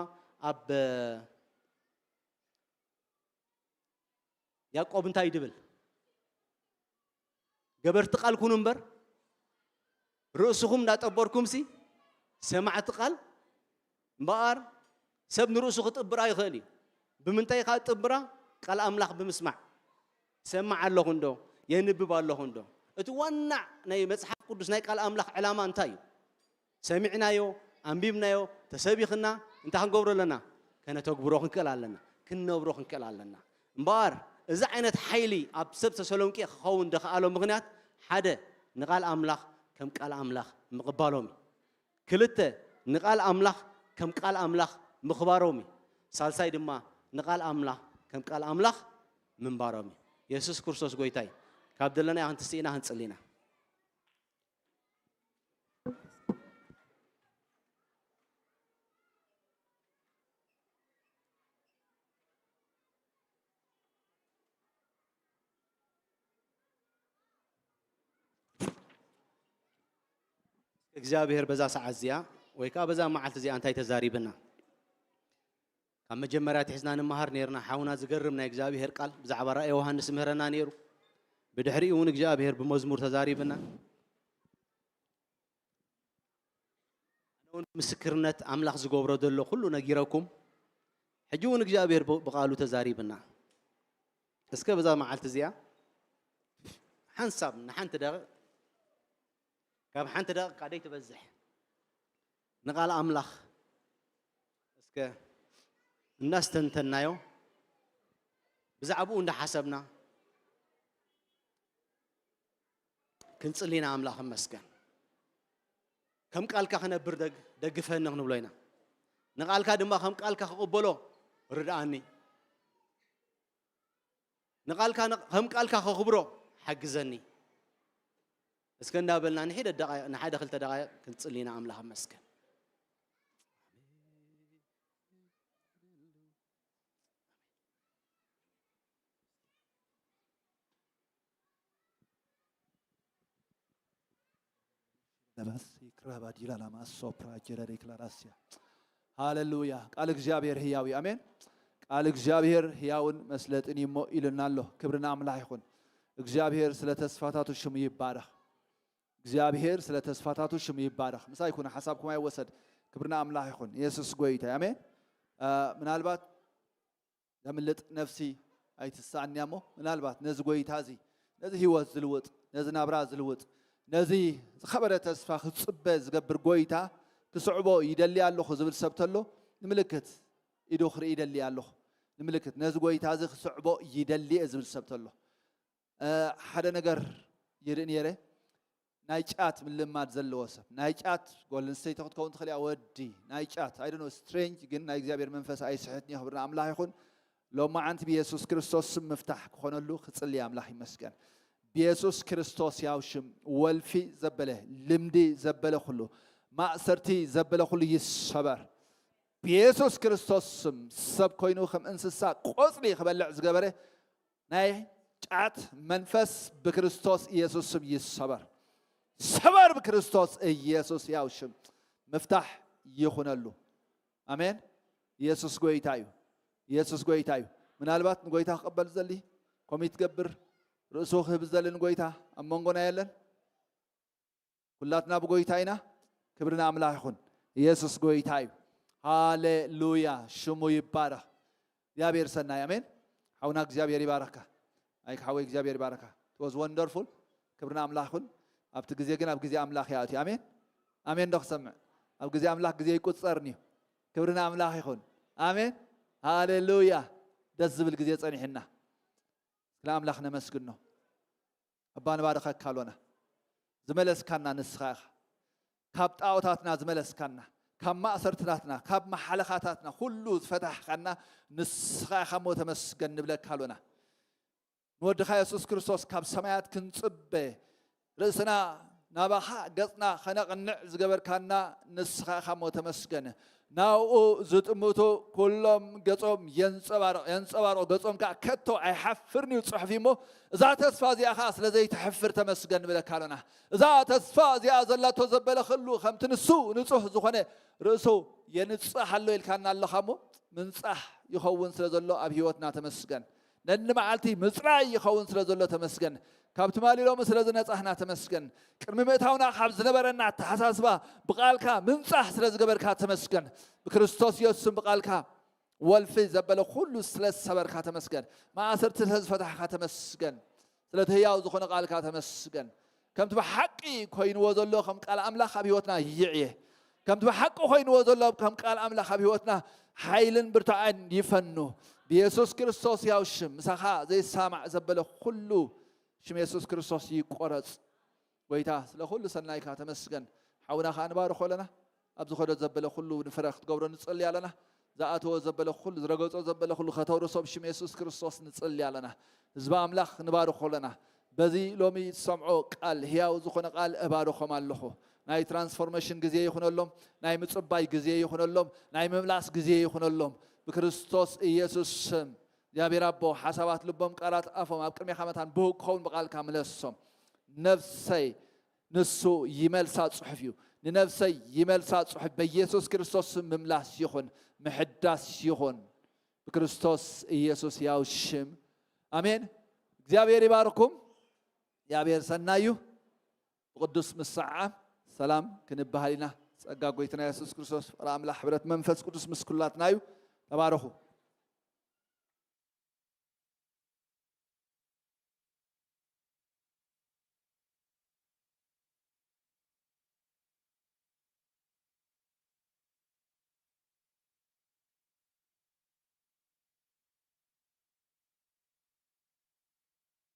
ኣብ ያዕቆብ እንታይ ድብል? ገበርቲ ቃል ኩኑ እምበር፣ ርእስኹም እንዳጠበርኩምሲ ሰማዕቲ ቃል እምበኣር፣ ሰብ ንርእሱ ክጥብራ ይኽእል እዩ። ብምንታይ ኢኻ ትጥብራ? ቃል ኣምላኽ ብምስማዕ። ሰማዕ ኣለኹ እንዶ፣ የንብብ ኣለኹ እንዶ። እቲ ዋና ናይ መጽሓፍ ቅዱስ ናይ ቃል ኣምላኽ ዕላማ እንታይ እዩ? ሰሚዕናዮ፣ ኣንቢብናዮ፣ ተሰቢኽና፣ እንታይ ክንገብሮ ኣለና? ከነተግብሮ ክንክእል ኣለና፣ ክንነብሮ ክንክእል ኣለና። እምበኣር፣ እዚ ዓይነት ሓይሊ ኣብ ሰብ ተሰሎንቄ ክኸውን ዝኸኣሎ ምኽንያት፣ ሓደ፣ ንቃል ኣምላኽ ከም ቃል ኣምላኽ ምቕባሎም እዩ። ክልተ፣ ንቃል ኣምላኽ ከም ቃል ኣምላኽ ምኽባሮም እዩ። ሳልሳይ ድማ፣ ንቃል ኣምላኽ ከም ቃል ኣምላኽ ምንባሮም እዩ። የሱስ ክርስቶስ ጎይታ እዩ። ካብ ዘለናዮ ክንትስእ ኢና፣ ክንጽሊ ኢና። እግዚኣብሔር በዛ ሰዓት እዚኣ ወይ ከዓ በዛ መዓልቲ እዚኣ እንታይ ተዛሪብና? ኣብ መጀመርያ ትሕዝና ንመሃር ነርና። ሓውና ዝገርም ናይ እግዚኣብሔር ቃል ብዛዕባ ራእይ ዮሃንስ ምህረና ነይሩ። ብድሕሪኡ እውን እግዚኣብሔር ብመዝሙር ተዛሪብና። ኣነ እውን ምስክርነት ኣምላኽ ዝገብሮ ዘሎ ኩሉ ነጊረኩም። ሕጂ እውን እግዚኣብሔር ብ-፣ ብቓሉ ተዛሪብና። እስከ በዛ መዓልቲ እዚኣ ሓንሳብ ንሓንቲ ደቂቕ፣ ካብ ሓንቲ ደቂቕ ካደይ ትበዝሕ ንቓል ኣምላኽ እስከ እናስተንተናዮ፣ ብዛዕባኡ እንዳሓሰብና ክንጽሊ ኢና። ኣምላኽ ይመስገን። ከም ቃልካ ክነብር ደግ-፣ ደግፈኒ ክንብሎ ኢና። ንቓልካ ድማ ከም ቃልካ ክቕበሎ ርድኣኒ። ንቓልካ ን-፣ ከም ቃልካ ከኽብሮ ሓግዘኒ። እስከ እንዳበልና ንሒደ ደቓይቕ፣ ንሓደ ክልተ ደቓይቕ ክንጽሊ ኢና። ኣምላኽ ይመስገን። ለባሲ ክራባዲላ ላማ ሶፕራ ጀረሬ ክላራሲያ። ሃሌሉያ። ቃል እግዚኣብሔር ህያው እዩ። ኣሜን። ቃል እግዚኣብሔር ህያውን መስለጥን እዩ እሞ ኢሉና ኣሎ። ክብሪ ንኣምላኽ ይኹን። እግዚኣብሔር ስለ ተስፋታቱ ሽሙ ይባረኽ። እግዚኣብሔር ስለ ተስፋታቱ ሽሙ ይባረኽ። ምሳይ ይኹን፣ ሓሳብኩም ኣይወሰድ። ክብሪ ንኣምላኽ ይኹን። የሱስ ጎይታ እዩ። ኣሜን። አ፣ ምናልባት ዘምልጥ ነፍሲ ኣይትሳእንያ እሞ፣ ምናልባት ነዚ ጎይታ እዚ፣ ነዚ ህይወት ዝልውጥ፣ ነዚ ናብራ ዝልውጥ፣ ነዚ ዝኸበረ ተስፋ ክጽበ ዝገብር ጎይታ ክስዕቦ ይደሊ ኣለኹ ዝብል ሰብ ተሎ፣ ንምልክት ኢዱ ክርኢ ይደሊ ኣለኹ። ንምልክት ነዚ ጎይታ እዚ ክስዕቦ ይደሊ እየ ዝብል ሰብ ተሎ። እ፣ ሓደ ነገር ይርኢ ነይረ። ናይ ጫት ምልማድ ዘለዎ ሰብ፣ ናይ ጫት፣ ጓል ኣንስተይቲ ክትከውን ትኽእል እያ፣ ወዲ፣ ናይ ጫት፣ I don't know፣ ስትሬንጅ፣ ግን ናይ እግዚኣብሔር መንፈስ ኣይስሕትን እዩ። ክብሪ ንኣምላኽ ይኹን። ሎማዓንቲ ብየሱስ ክርስቶስ ስም ምፍታሕ ክኾነሉ ክጽሊ፣ ኣምላኽ ይመስገን። ብየሱስ ክርስቶስ ያው ሽም ወልፊ ዘበለ፣ ልምዲ ዘበለ ኩሉ፣ ማእሰርቲ ዘበለ ኩሉ ይሰበር። ብየሱስ ክርስቶስ ስም ሰብ ኮይኑ ከም እንስሳ ቆጽሊ ክበልዕ ዝገበረ ናይ ጫት መንፈስ ብክርስቶስ ኢየሱስ ስም ይሰበር። ሰበር ብክርስቶስ ኢየሱስ ያው ሽም። ምፍታሕ ይኹነሉ። ኣሜን። ኢየሱስ ጎይታ እዩ። ኢየሱስ ጎይታ እዩ። ምናልባት ንጎይታ ክቕበል ዝደሊ፣ ኮሚት ገብር፣ ርእሱ ክህብ ዝደሊ ንጎይታ ኣብ መንጎና የለን? ኩላትና ብጎይታ ኢና። ክብሪ ንኣምላኽ ይኹን። ኢየሱስ ጎይታ እዩ። ሃሌሉያ፣ ሽሙ ይባረኽ። እግዚኣብሔር ሰናይ። ኣሜን። ሓውና እግዚኣብሔር ይባረኽካ። ኣይክ ሓወይ እግዚኣብሔር ይባረኽካ። It was wonderful። ክብሪ ንኣምላኽ ይኹን። ኣብቲ ግዜ ግን ኣብ ግዜ ኣምላኽ ይኣትዩ። ኣሜን። ኣሜን ዶ ክሰምዕ? ኣብ ግዜ ኣምላኽ ግዜ ይቁጸርን እዩ። ክብሪ ንኣምላኽ ይኹን። ኣሜን። ሃሌሉያ። ደስ ዝብል ግዜ ጸኒሕና። ንኣምላኽ ነመስግኖ። ኣባ ንባርኸካ ኣሎና። ዝመለስካና ንስኻ ኢኻ። ካብ ጣዖታትና ዝመለስካና፣ ካብ ማእሰርትታትና፣ ካብ መሓለኻታትና ኩሉ ዝፈታሕካና ንስኻ ኢኻ እሞ ተመስገን ንብለካ ኣሎና። ንወድኻ የሱስ ክርስቶስ ካብ ሰማያት ክንጽበ ርእስና ናባኻ ገጽና ኸነቕንዕ ዝገበርካና ንስኻ ኢኻ እሞ ተመስገን። ናብኡ ዝጥምቱ ኩሎም ገጾም የንጸባርቕ፣ የንጸባርቑ፣ ገጾም ከኣ ከቶ ኣይሓፍርን እዩ ጽሑፍ እዩ እሞ፣ እዛ ተስፋ እዚኣ ኸኣ ስለ ዘይትሕፍር ተመስገን ንብለካ ኣሎና። እዛ ተስፋ እዚኣ ዘላቶ ዘበለ ኸሉ ከምቲ ንሱ ንጹህ ዝኾነ ርእሱ የንጽህ ኣሎ ኢልካና ኣለኻ እሞ፣ ምንጻህ ይኸውን ስለ ዘሎ ኣብ ህይወትና ተመስገን። ነኒ መዓልቲ ምጽራይ ይኸውን ስለ ዘሎ ተመስገን። ካብ ትማሊ ሎሚ ስለ ዝነጻህና ተመስገን። ቅድሚ ምእታውና ካብ ዝነበረና ኣተሓሳስባ ብቓልካ ምንጻህ ስለ ዝገበርካ ተመስገን። ብክርስቶስ የሱስን ብቓልካ ወልፊ ዘበለ ኩሉ ስለ ዝሰበርካ ተመስገን። ማእሰርቲ ስለ ዝፈታሕካ ተመስገን። ስለቲ ህያው ዝኾነ ቃልካ ተመስገን። ከምቲ ብሓቂ ኮይንዎ ዘሎ ከም ቃል ኣምላኽ ኣብ ህይወትና ይዕየ። ከምቲ ብሓቂ ኮይንዎ ዘሎ ከም ቃል ኣምላኽ ኣብ ህይወትና ሓይልን ብርታዐን ይፈኑ። ብየሱስ ክርስቶስ ያው ሽም ምሳኻ ዘይሰማማዕ ዘበለ ኩሉ ሽም የሱስ ክርስቶስ ይቆረጽ። ጎይታ ስለ ኩሉ ሰናይካ ተመስገን። ሓውና ኸኣ ንባርኾ ኣለና። ኣብ ዝኸዶ ዘበለ ኩሉ ንፍረ ክትገብሮ ንጸሊ ኣለና። ዝኣተዎ ዘበለ ኩሉ፣ ዝረገጾ ዘበለ ኩሉ ከተውርሶ ብሽም የሱስ ክርስቶስ ንጸሊ ኣለና። ህዝቢ ኣምላኽ ንባርኾ ኣለና። በዚ ሎሚ ዝሰምዖ ቃል፣ ህያው ዝኾነ ቃል እባርኾም ኣለኹ። ናይ ትራንስፎርሜሽን ግዜ ይኹነሎም፣ ናይ ምጽባይ ግዜ ይኹነሎም፣ ናይ ምምላስ ግዜ ይኹነሎም። ብክርስቶስ ኢየሱስ ስም እግዚኣብሔር ኣቦ፣ ሓሳባት ልቦም፣ ቃላት ኣፎም ኣብ ቅድሜኻ መታን ብህግ ክኸውን ብቓልካ ምለሶም። ነፍሰይ ንሱ ይመልሳ ጽሑፍ እዩ። ንነፍሰይ ይመልሳ ጽሑፍ በኢየሱስ ክርስቶስ ስም ምምላስ ይኹን፣ ምሕዳስ ይኹን። ብክርስቶስ ኢየሱስ ያው ሽም ኣሜን። እግዚኣብሔር ይባርኩም። እግዚኣብሔር ሰናዩ። ብቅዱስ ምሰዓዓም ሰላም ክንበሃል ኢና። ጸጋ ጎይትና የሱስ ክርስቶስ ፍቕሪ ኣምላኽ ሕብረት መንፈስ ቅዱስ ምስ ኩላትና እዩ። ተባረኹ።